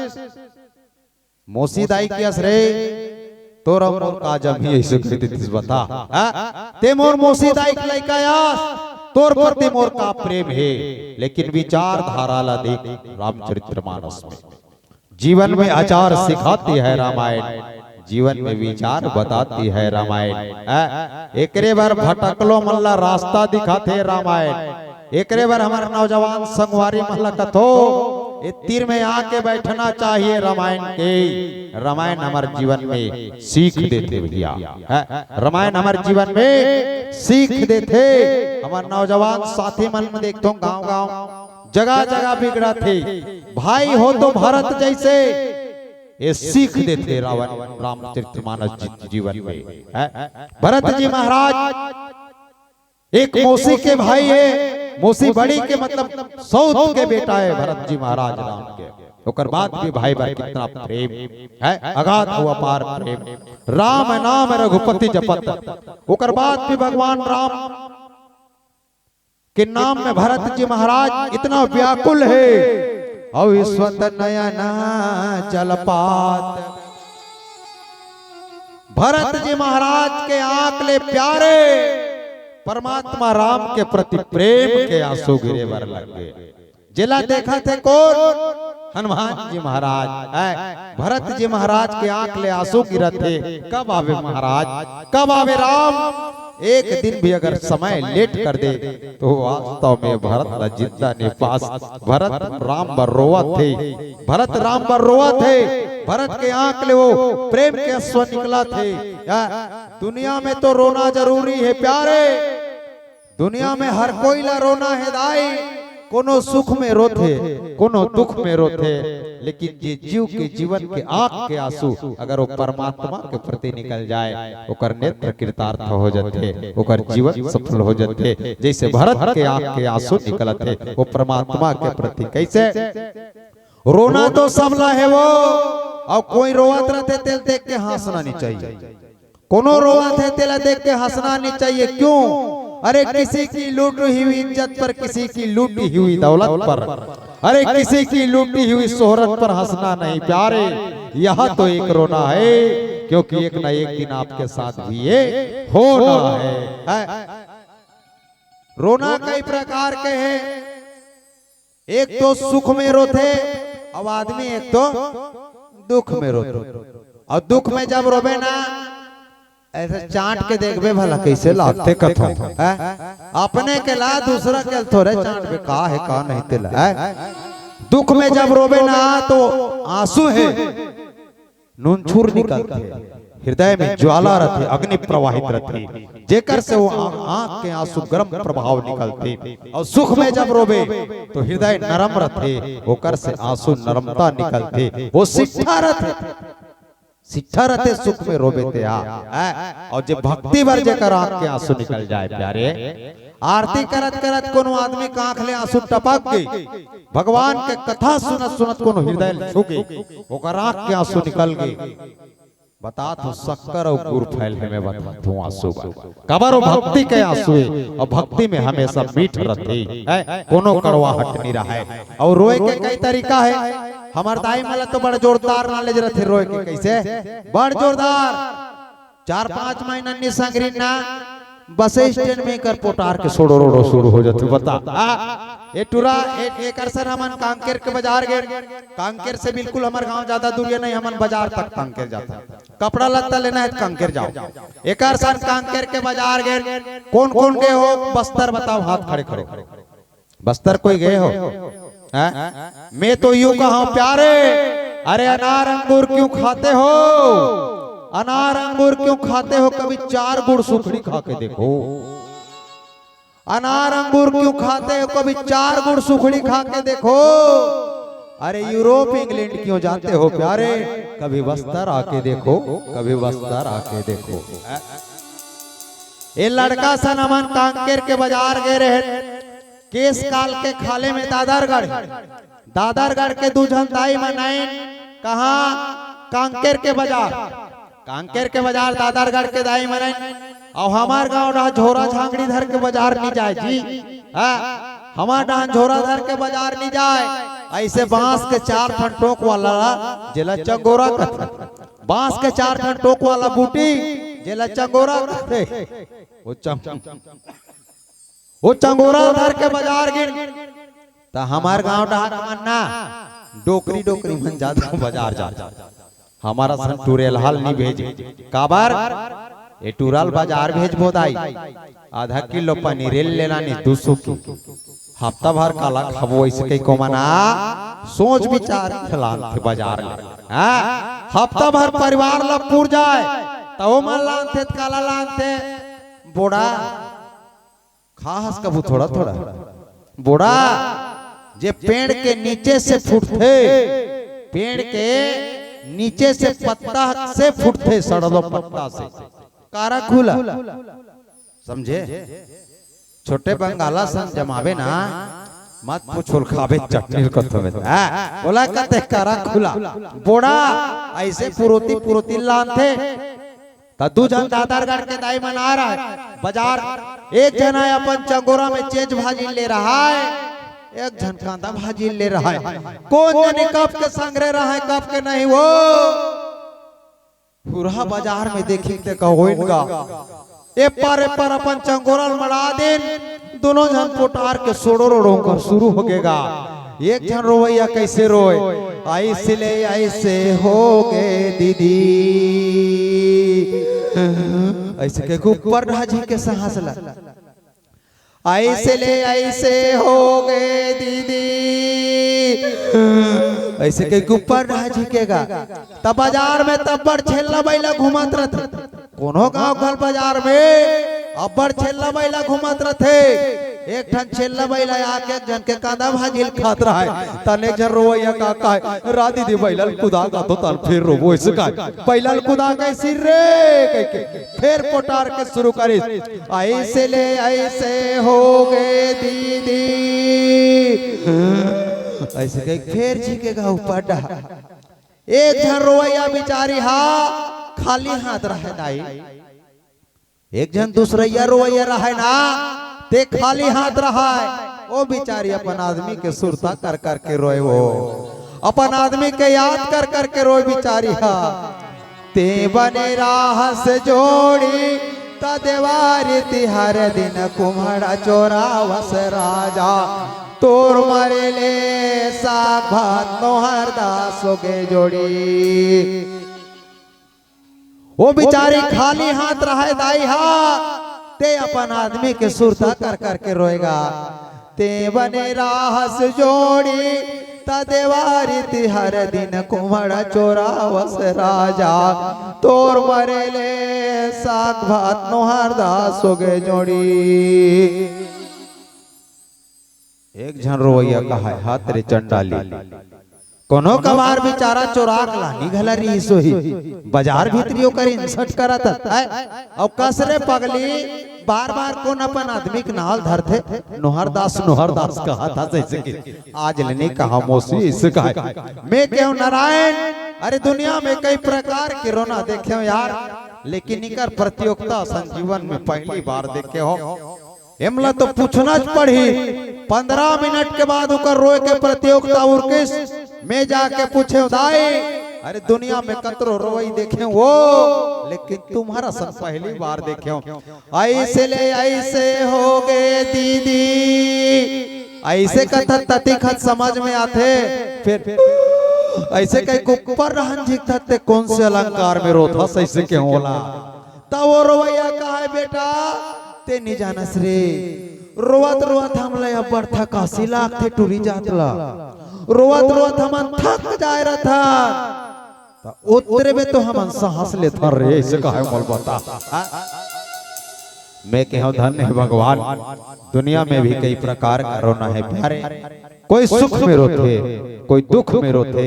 मौसी दाई के अस रे, तोर अउ मोर का जमही, ऐसे कहि देतिस बता। हाँ? ते मोर मौसी दाई के लइका आस, तोर प्रति मोर का प्रेम हे। लेकिन विचारधारा ला देख रामचरितमानस में। जीवन में आचार सिखाती है रामायण, जीवन में विचार बताती है रामायण। हैं? एकरे बर भटकलो मन ला रास्ता दिखाथे रामायण। एकरे बर हमर नौजवान संगवारी मन ला कथो, ए तीर में आके बैठना चाहिए रामायण के। रामायण हमर जीवन में सीख देथे भैया। हैं? रामायण हमर जीवन में सीख देथे। हमर नौजवान साथी मन देखथों गांव-गांव जगह-जगह बिगड़त हे। भाई हो तो भरत जैसे, ये सीख देथे रावण रामचरितमानस जी-, जीवन में। हैं? भरत जी महाराज एक मौसी के भाई हे, मौसी बड़ी के मतलब सौत के बेटा हे भरत जी महाराज राम के। ओकर बाद भी भाई बर कितना प्रेम हे, अगाध अउ अपार प्रेम। राम नाम रघुपति जपत, ओकर बाद भी भगवान राम के नाम में भरत जी महाराज इतना व्याकुल हे, अउ स्रवत नयन जलपात। भरत जी महाराज के आंख ले प्यारे परमात्मा राम के प्रति प्रेम के आंसू गिरे बर लग गे। जेला देखत हे कोन? हनुमान जी महाराज। हैं? भरत जी महाराज के आंख ले आंसू गिरत हे। कब आवे महाराज, कब आवे राम? एक दिन भी अगर समय लेट कर दे तो वास्तव में भरत ला जिंदा नहीं पास। भरत राम बर रोवत हे, भरत राम बर रोवत हे। भरत के आंख ले वो प्रेम के अश्रु निकलत हे। या दुनिया में तो रोना जरूरी हे प्यारे, दुनिया में हर कोई ला रोना हे दाई, कोनो सुख में रोथे, कोनो दुख में रोथे, लेकिन जे जीव के जीवन के आंख के आंसू अगर वो परमात्मा के प्रति निकल जाए, ओकर नेत्र कृतार्थ हो जाथे, ओकर जीवन सफल हो जाथे। जैसे भरत के आंख के आंसू निकलत हे, वो परमात्मा के प्रति कैसे? रोना तो सबला हे वो, अउ कोई रोवत रहथे तेला देख के हंसना नहीं चाहिए। कोनो रोवत हे तेला देख के हंसना नहीं चाहिए। क्यों? अरे किसी की लूटी हुई इज्जत पर, किसी की लूटी हुई दौलत पर, अरे किसी की लूटी हुई शोहरत पर हंसना नहीं प्यारे, यह तो एक रोना है, क्योंकि एक ना एक दिन आपके साथ भी ये होना है। हैं? रोना कई प्रकार के हे। एक तो सुख में रोथे, अउ आदमी एक तो दुख में रोथे। अउ दुख में जब रोबे ना, ऐसे चांट के देखबे भला कैसे लागथे कथों, हैं? अपने के ला दूसरा के ल थोरे चांटबे, का हे का नहीं तेला, हैं? दुख में जब रोबे ना तो आंसू हे, नूनछूर निकलथे, हृदय में ज्वाला रथे, अग्नि प्रवाहित रथे, जेकर से वो आ-, आंख के आंसू गरम प्रभाव निकलथे। अउ सुख में जब रोबे तो हृदय नरम रथे, ओकर से आंसू नरमता निकलथे, वो सिट्ठा रथे, सिट्ठा रथे सुख में रोबे ते आ, हैं? अउ जे भक्ति बर जेकर आंख के आंसू निकल जाए प्यारे, आरती करत करत कोनो आदमी के आंख ले आंसू टपक गे, भगवान के कथा सुनत सुनत कोनो हृदय ल छू गे, ओकर आंख के आंसू निकल गे। बतात हों शक्कर अउ गुर फैल हे, मैं बतात हों आंसू बर। काबर वो भक्ति के आंसू हे, अउ भक्ति में हमेशा मीठ रथे, हैं? कोनो कड़वाहट नहीं रहय। अउ रोए के कई तरीका हे। हमर दाई मन ला तो बड़ जोरदार knowledge रथे रोए के, कैसे? बड़ जोरदार। चार पांच महीना नी संगरी ना, बस स्टैंड में एकर पोटार के सोड़ो रोड़ो शुरू हो जाथे, बता। आ, ए टुरा, ए, एकर सन हमन कांकेर के बाजार गे, कांकेर से बिल्कुल हमर गांव ज्यादा दूरिया नहीं, हमन बाजार तक कांकेर जाथन। कपड़ा लत्ता लेना हे त कांकेर जाओ। एकर सन कांकेर के बाजार गे, कोन कोन गे हो, बस्तर बताओ, हाथ खड़े करो। बस्तर कोई गए हो? हैं? मैं तो यूं कहा हूं, प्यारे, अरे अनार अंगूर क्यों खाते हो? अनार अंगूर क्यों खाते हो? कभी चार गुड़ सुखड़ी खा के देखो। अनार अंगूर क्यों खाते हो? कभी चार गुड़ सुखड़ी खा के देखो। अरे यूरोप इंग्लैंड क्यों जाते हो प्यारे? कभी बस्तर आके देखो, कभी बस्तर आके देखो। ए लड़का सन हमन कांकेर के बाजार गे रहे, केस काल के खाले में दादरगढ़, दादरगढ़ के दू झन दाई मन आइन, कहाँ? कांकेर के बाजार, कांकेर के बाजार दादरगढ़ के दाई मन आइन। अउ हमार गांव डहा झोरा झांगड़ी धर के बाजार नी जाय जी, हाँ, हमार डहा झोरा धर के बाजार नी जाय। ऐसे बांस के चार ठन टोक वाला ला, जेला चंगोरा कथे, बांस के चार ठन टोक वाला बूटी, जेला चंगोरा कथे, वो चम-, वो चंगोरा धर के बाजार गिन, त हमार गांव डहार मन ना डोकरी डोकरी मन जादा बाजार जाथे। हमार असन टुरेलहा ल नी भेजे। काबर? ए टुरा ल बाजार भेजबो दाई, आधा किलो पनीर ले लानी, दू सौ की। हफ्ता भर काला खाबो, ऐसे कई को मना सोच विचार के लानथे बाजार ले। हाँ? हफ्ता भर परिवार ला पूर जाए, त ओ मन लानथे, त काला लानथे? बोड़ा। खा हस कभू थोड़ा थोड़ा। बोड़ा, जे पेड़ के नीचे से फूटथे, पेड़ के नीचे से पत्ता से फूटथे, सड़लो पत्ता से। कारा खुला। समझे? छोटे बंगाला सन जमावे ना, मत पूछो ल खाबे चटनी ल कथो में। हाँ, बोला कथे कारा खुला। बोड़ा, ऐसे पुरोती पुरोती लानथे। त दू झन दादरगढ़ के दाई मन आय रहय बाजार, एक झन आय अपन चंगोरा में चेंच भाजी ले रहय, एक झन कांदा भाजी ले रहय। कोन जनी कब के संगरे रहय, कब के नहीं वो। पूरा बाजार में देखी ते कहोइन गा, ए पार ए पार अपन चंगोरा ल मड़ा देन, दोनों झन पोटार के सोड़ो रोड़ो कर शुरू हो गेगा। एक झन रोवैया कैसे रोए, ऐसे ले ऐसे हो गए दीदी, ऐसे के ऊपर ढाजी के सांस ला, ऐसे ले ऐसे हो गए दीदी, ऐसे के ऊपर ढाजी के गा। तब बाजार में तब बड़ छेल्ला बैला घूमत रहते। कोनो गांव घर बाजार में अब्बड़ छेल्ला बैला घूमत रथे। एक ठन छेल्ला बैला आके एक झन के कांदा भाजी ल खात रहय। तने एक झन रोवैया का कहे, "रा दीदी, बैला ल कुदा का तो तन फेर रोबो ऐसे कहे। बैला ल कुदा के सिर रे," कह के फेर पोटार के शुरू करिस, "ऐसे ले ऐसे हो गए दीदी।" ऐसे कह के फेर झिकेगा ऊपर डहा। एक झन रोवैया बिचारी हा खाली हाथ रहय दाई, एक झन दूसरैया रोवैया रहय ना, ते खाली हाथ रहय। ओ बिचारी अपन आदमी के सुरता कर कर के रोए, वो अपन आदमी के याद कर कर के रोए बिचारी हा। ते बने राहस जोड़ी त देवारी तिहार दिन कुम्हड़ा चोरावस राजा, तोर मरे ले भात नोहर दास होगे जोड़ी। वो बेचारी खाली हाथ रहे दाई हा, ते अपन आदमी के सुरता कर करके रोएगा। ते बने राहस जोड़ी, त देवारी तिहर दिन कुम्हड़ चोरावस राजा। तोर मरे ले साग भात नोहर दास होगे जोड़ी। एक झन रोवइया कहाय, "हाथ रे चंडाली, कोनो कमार बेचारा चोरा के लानी घला रिहिस होही, बाजार भीतरी ओकर इंसट करत हस, अउ कस रे पगली, बार बार कोन अपन आदमी के नाव धरथे, नोहर दास, नोहर दास कहत हस अइसे के, आज ले नइ कहा मौसी अइसे कहाय।" मैं केहेंव नारायण, अरे दुनिया में कई प्रकार के रोना देखेंव यार, लेकिन इकर प्रतियोगिता असन जीवन में पहली बार देखेंव। एमला तो पूछना च पड़ही। पंद्रह मिनट के बाद ओकर रोए के प्रतियोगिता उरकिस। मैं जाके पूछेंव, "दाई, अरे दुनिया में कतरो रोवई देखेंव वो, लेकिन तुम्हर असन पहली बार देखेंव।" "अइसे ले अइसे होगे दीदी।" अइसे कथस ततिक हद समझ में आथे, फेर अइसे कहिके ऊपर रहन झिकथस, "ते कोन से अलंकार में रोथस?" अइसे केहेंव ओला। त वो रोवइया कहाय, "बेटा, ते नइ जानस रे, रोवत रोवत हमला अब्बड़ थकासी लागथे टूरी जात ला। रोवत रोवत हमन थक जाय रथन। त ओतरे में तो हमन सांस लेथन रे, अइसे कहाय मोला बता।" हाँ? मैं केहेंव, "धन्य हे भगवान, दुनिया में भी कई प्रकार का रोना हे प्यारे।" कोई सुख में रोथे, कोई दुख में रोथे,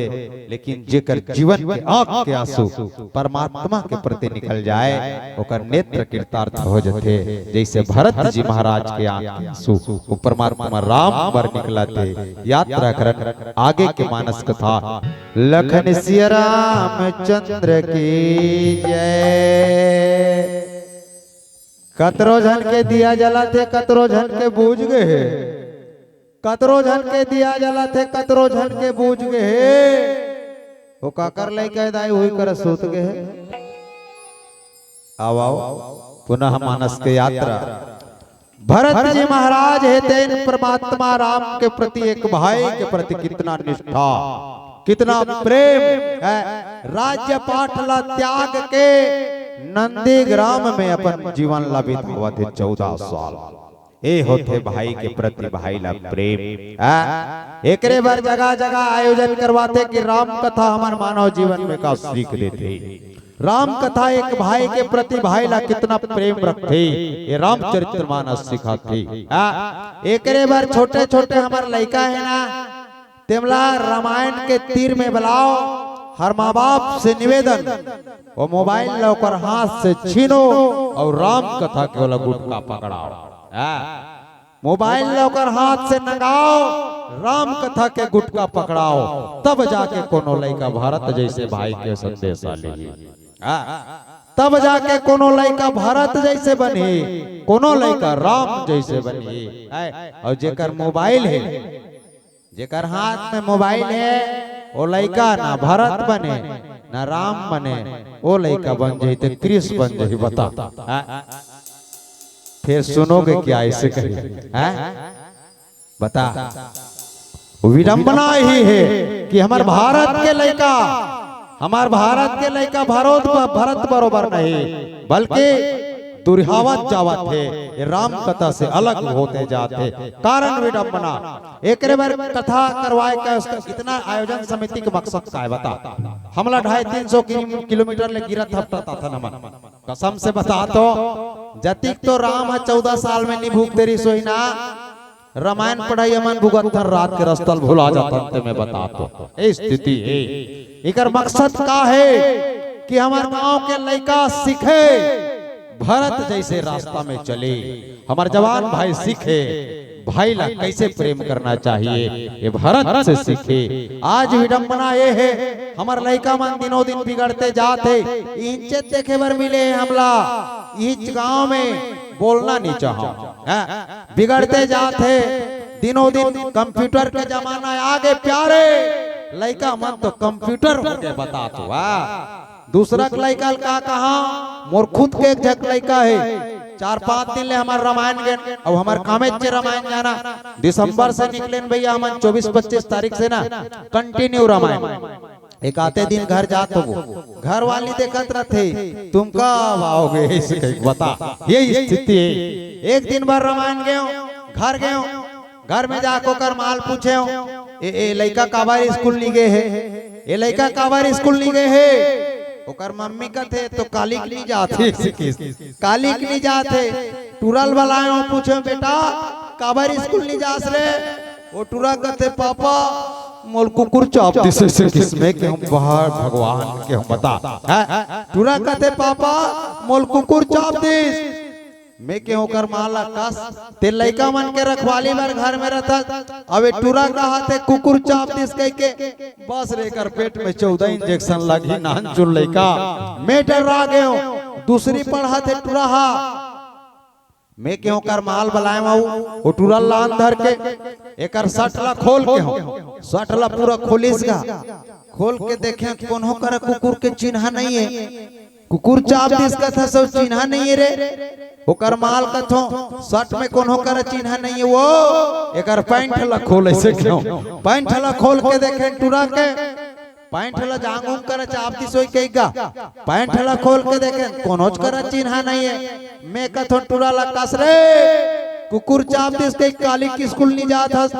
लेकिन जेकर जीवन के आंख के आंसू परमात्मा के प्रति निकल जाय, ओकर नेत्र कृतार्थ हो जथे। जइसे भरत जी महाराज के आंख के आंसू वो परमात्मा राम बर निकलथे। यात्रा करन आगे के मानस कथा। लखन सिया रामचंद्र की जय। कतरो झन के दिया जलथे, कतरो झन के बुझ गे हे। कतरो झन के दिया जलथे, कतरो झन के बुझ गे हे। वो काकर लइका हे दाई, उही करा सूत गे हे। आओ, आओ, पुनः मानस के यात्रा। भरत जी महाराज हे, तेन परमात्मा राम के प्रति, एक भाई के प्रति कितना निष्ठा, कितना प्रेम हे। राज्य पाठ ला त्याग के नंदीग्राम में अपन जीवन ला बितावत हे चौदह साल। ए होथे भाई के प्रति भाई ला प्रेम। आ, एकरे बर जगह जगह आयोजन करवाथे कि राम कथा हमर मानव जीवन में का सीख देथे, राम कथा एक भाई के प्रति भाई ला कितना प्रेम रखथे, ये रामचरित्र मानस सिखाथे। आ, एकरे बर छोटे छोटे हमर लइका हे ना, तेमला रामायण के तीर में बलाओ। हर माँ बाप से निवेदन, वो मोबाइल ला ओकर हाथ से छीनो अउ राम कथा के ओला गुटका पकड़ाओ। हाँ, मोबाइल ला ओकर हाथ से नंगाओ, राम कथा के गुटका पकड़ाओ, तब जाके कोनो लइका भरत जइसे भाई के संदेश लेही। हाँ, तब जाके कोनो लइका भरत जइसे बनही, कोनो लइका राम जइसे बनही। हैं? अउ जेकर मोबाइल हे, जेकर हाथ में मोबाइल हे, वो लइका ना भरत बने, ना राम बने, वो लइका बन जाही त कृष बन जाही, बता। हाँ? फिर सुनोगे क्या ऐसे कहीं? हैं? बता। विडंबना यही हे कि हमर भारत के लइका, हमर भारत के लइका भरत, भरत बरोबर नहीं, बल्कि दुरिहावत जावत हे, ये राम कथा से अलग होते जात हे। कारण विडंबना, एकरे बर कथा करवाए का, उसका इतना आयोजन समिति के मकसद का हे, बता? हमला ढाई तीन सौ किलो-, किलोमीटर ले गिरत हपटत आथन हमन। कसम से बता तो, जतिक तो राम ह चौदह साल में नइ भुगते रिहिस होही ना, रामायण पढ़ई हमन भुगतथन, रात के रस्ता ल भुला जाथन, ते मैं बता तो। ए स्थिति हे। एकर मकसद का हे कि हमर गांव के लइका सीखे, भरत जइसे रास्ता में चले। हमर जवान भाई सीखे, भाई ला कइसे प्रेम करना चाहिए, ये भरत से सीखे। आज विडंबना ये हे, हमर लइका मन दिनों दिन बिगड़ते जात हे। इहिंचे देखे बर मिले हे हमला, इहिच गांव में बोलना नइ चाहंव। हैं? बिगड़ते जात हे, दिनों दिन कंप्यूटर के जमाना आगे प्यारे, लइका मन तो कंप्यूटर होगे बता तो। वाह, दूसरा के लइका ल का कहा, मोर खुद के एक झक लइका हे, चार पांच दिन ले हमर रामायण गेन, अउ हमर कामेच के रामायण जाना, दिसंबर से निकलेन भैया हमन चौबीस पच्चीस तारीख से ना, कंटिन्यू रामायण। एक आते दिन घर जात होबो, घर वाली देखत रथे, "तुम कब आओगे?" ऐसे कहि बता, ये स्थिति हे। एक दिन भर रामायण गेंव, घर गेंव, घर में जाके ओकर माल पूछेंव, "ए, ए लइका काबर स्कूल नी गे हे? ए लइका काबर स्कूल नी गे हे?" ओकर मम्मी कथे, "तो कालिक नी जात हे।" कालिक नी जात हे। टूरा ल बलाएंव, पूछेंव, "बेटा, काबर स्कूल नी जास रे?" ओ टूरा कथे, "पापा, मोल कुकुर चाब दिस।" ऐसे कहिस। मैं केहेंव, "वाह भगवान," केहेंव, बता। हैं? टूरा कथे, "पापा, मोल कुकुर चाब दिस।" मैं केहेंव ओकर मां ला, "कस, तें लइका मन के रखवाली बर घर में रथस, अउ ए टूरा कहत हे कुकुर चाब दिस कहिके।" बस रे, एकर पेट में चौदह इंजेक्शन लगही, नानचुन लइका। मैं डर्रा गेंव। दूसरी पढ़त हे टूरा हा। मैं केहेंव ओकर मां ल बलाएंव, ओ टूरा ल लान धर के, एकर शर्ट ला खोल केहेंव, शर्ट ला पूरा खोलिस गा। खोल के देखेंव, कोनो करा कुकुर के चिन्हा नइ हे। कुकुर चाब दिस कथस, चिन्हा नइ हे रे। ओकर मां ल कथों, "शर्ट में कोनो करा चिन्हा नइ हे वो।" एकर पैंट ला खोल, ऐसे केहेंव, पैंट ला खोल के देखेंव टूरा के, पैंट ला जांग उंग करा चाब दिस होही कहिके गा। पैंट ला खोल के देखेंव, कोनोच करा चिन्हा नइ हे। मैं कथों टूरा ला, "कस रे, कुकुर चाब दिस कहिके कालिक स्कूल नी जात हस,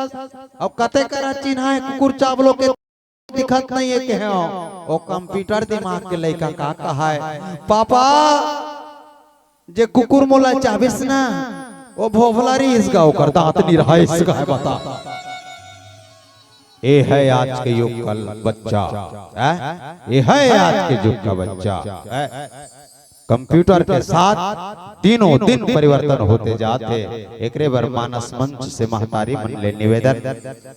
अउ कते करा चिन्हा हे कुकुर चाब लो के, दिखत नइ हे?" केहेंव, ओ कंप्यूटर दिमाग के लइका का कहय, "पापा, जे कुकुर मोला चाबिस ना, ओ भोभला रिहिस गा, ओकर दांत नी रहय।" ऐसे कहय, बता। ए हे आज के युग का बच्चा, हैं? ए हे आज के युग का बच्चा, हैं? कंप्यूटर के साथ दिनों दिन परिवर्तन होते जात हे। एकरे बर मानस मंच से महतारी मन ले निवेदन,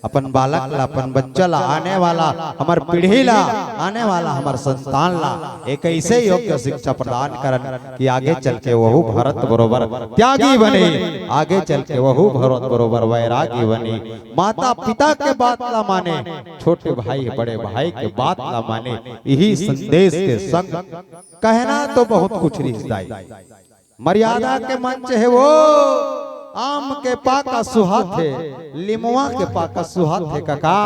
अपन बालक ला, अपन बच्चा ला, आने वाला हमर पीढ़ी ला, आने वाला हमर संतान ला एक ऐसे योग्य शिक्षा प्रदान करन कि आगे चल के वहू भारत बरोबर त्यागी बने, आगे चल के वहू भारत बरोबर वैरागी बने। माता पिता के बात ला माने, छोटे भाई बड़े भाई के बात ला माने। इही संदेश के संग कहना तो बहुत कुछ रिहिस दाई। मर्यादा के मंच हे वो, आम के पाका सुहाथे, लिमवा के पाका सुहाथे कका,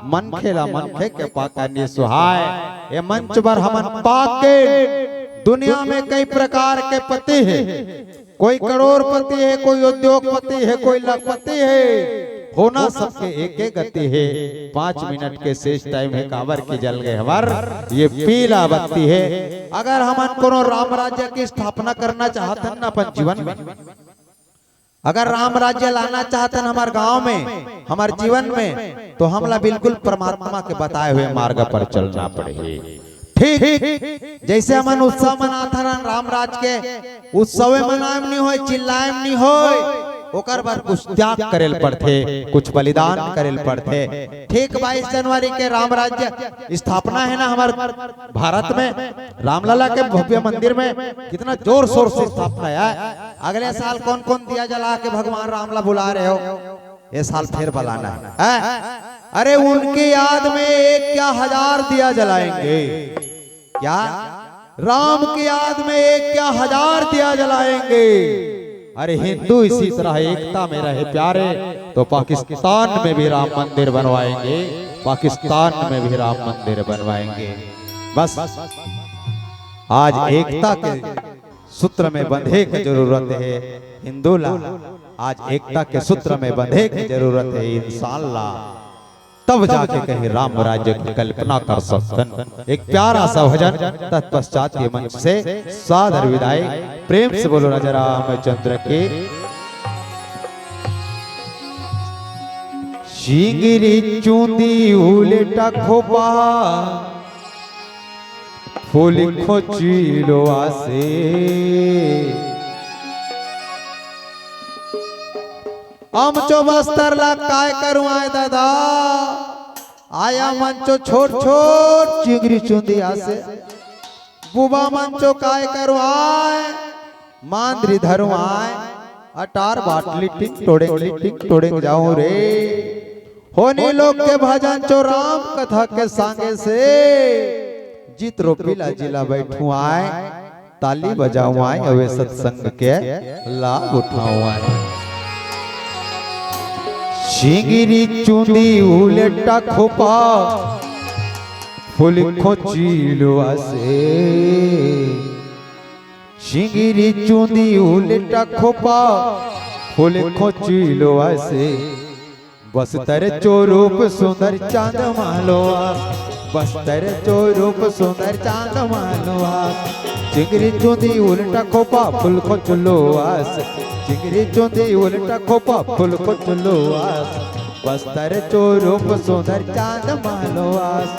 मनखे ला मनखे के पाका नी सुहाय। ये मंच बर हमन पाक के दुनिया में कई प्रकार के पति हे, कोई करोड़पति हे, कोई उद्योगपति हे, कोई लखपति हे, होना सबके एके गति हे। पांच मिनट के शेष टाइम हे, काबर के जल गे हमर ये पीला बत्ती हे। अगर हमन कोनो राम राज्य के स्थापना करना चाहत हन ना अपन जीवन में, अगर राम राज्य लाना चाहत हन हमर गांव में, हमर जीवन में, तो हमला बिल्कुल परमात्मा के बताए हुए मार्ग पर चलना पड़ही। ठीक जैसे हमन उत्सव मनाथन राम राज के, उत्सवे मनाए म नी होय, चिल्लाए म नी होय, ओकर बर कुछ त्याग करे ल पड़थे, कुछ बलिदान करे ल पड़थे। ठीक बाईस जनवरी के राम राज्य स्थापना हे ना हमर भारत में, रामलला के भव्य मंदिर में कितना जोर शोर से स्थापना हे। अगले साल कौन कौन दिया जला के भगवान राम ला बुला रहे हो? ये साल फिर बुलाना हे, हैं? अरे, उनकी याद में एक क्या हजार दिया जलाएंगे। क्या? राम की याद में एक क्या हजार दिया जलाएंगे। अरे, हिंदू इसी तरह एकता में रहे प्यारे, तो पाकिस्तान में भी राम मंदिर बनवाएंगे, पाकिस्तान में भी राम मंदिर बनवाएंगे। बस, आज एकता के सूत्र में बंधे के जरूरत हे हिंदू ला, आज एकता के सूत्र में बंधे के जरूरत हे इंसान ला, तब जाके कहीं राम राज्य की कल्पना कर सकथन। एक प्यारा सा भजन, तत्पश्चात ये मंच से सादर विदाई। प्रेम से बोलो राजा रामचंद्र की। चिंगरी चुंदी उलेटा खोपा, फूल खोची लो आसे। आमचो बस्तर ला काय करूं आय दादा, आया मंचो छोट छोट चिंगरी चुंदी आसे। बुबा मंचो काय करूं आय, मांदरी धरूं आय, अटार बाटली टिंग टोड़ेंग टिंग टोड़ेंग जाऊं रे। होनी लोग के भजन चो राम कथा के संगे से, जीत रोपी ला जिला बैठूं आय। ताली बजावंव अउ ए सत्संग के लाभ उठावंव। चिंगरी चुंदी उल्टा खोपा फूल खोचिलो आसे। चिंगरी चुंदी उल्टा खोपा फूल खोचिलो आसे। बस्तर चो रूप सुंदर चांद मालो आस, बस्तर चो रूप सुंदर चांद मालो आस। चिंगरी चुंदी उल्टा खोपा फूल खोचिलो आस, चिंगरी चुंदी उल्टा खोपा फूल खोचिलो आस। बस्तर चो रूप सुंदर चांद मालो आस,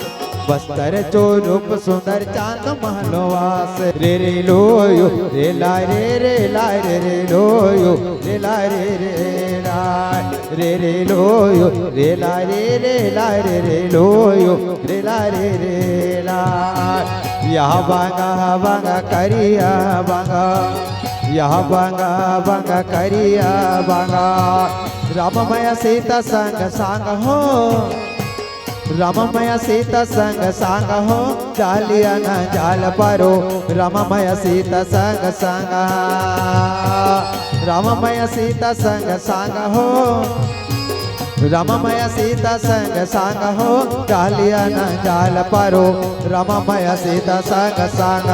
बस्तर चो रूप सुंदर चांद मालो आस। रे रे लोयो रे ला रे रे ला रे रे लोयो रे ला रे रे ला। रे रे लोयो रे ला रे रे ला रे रे लोयो रे ला रे रे ला। यह बांगा बांगा करिया बांगा, यह बांगा बांगा करिया बांगा। राम मैया सीता संग संग हो, राम मैया सीता संग संग हो, जालिया न जाल परो। राम मैया सीता संग संग, राम मैया सीता संग संग हो, राम मैया सीता संग संग हो, जालिया न जाल परो। राम मैया सीता संग संग,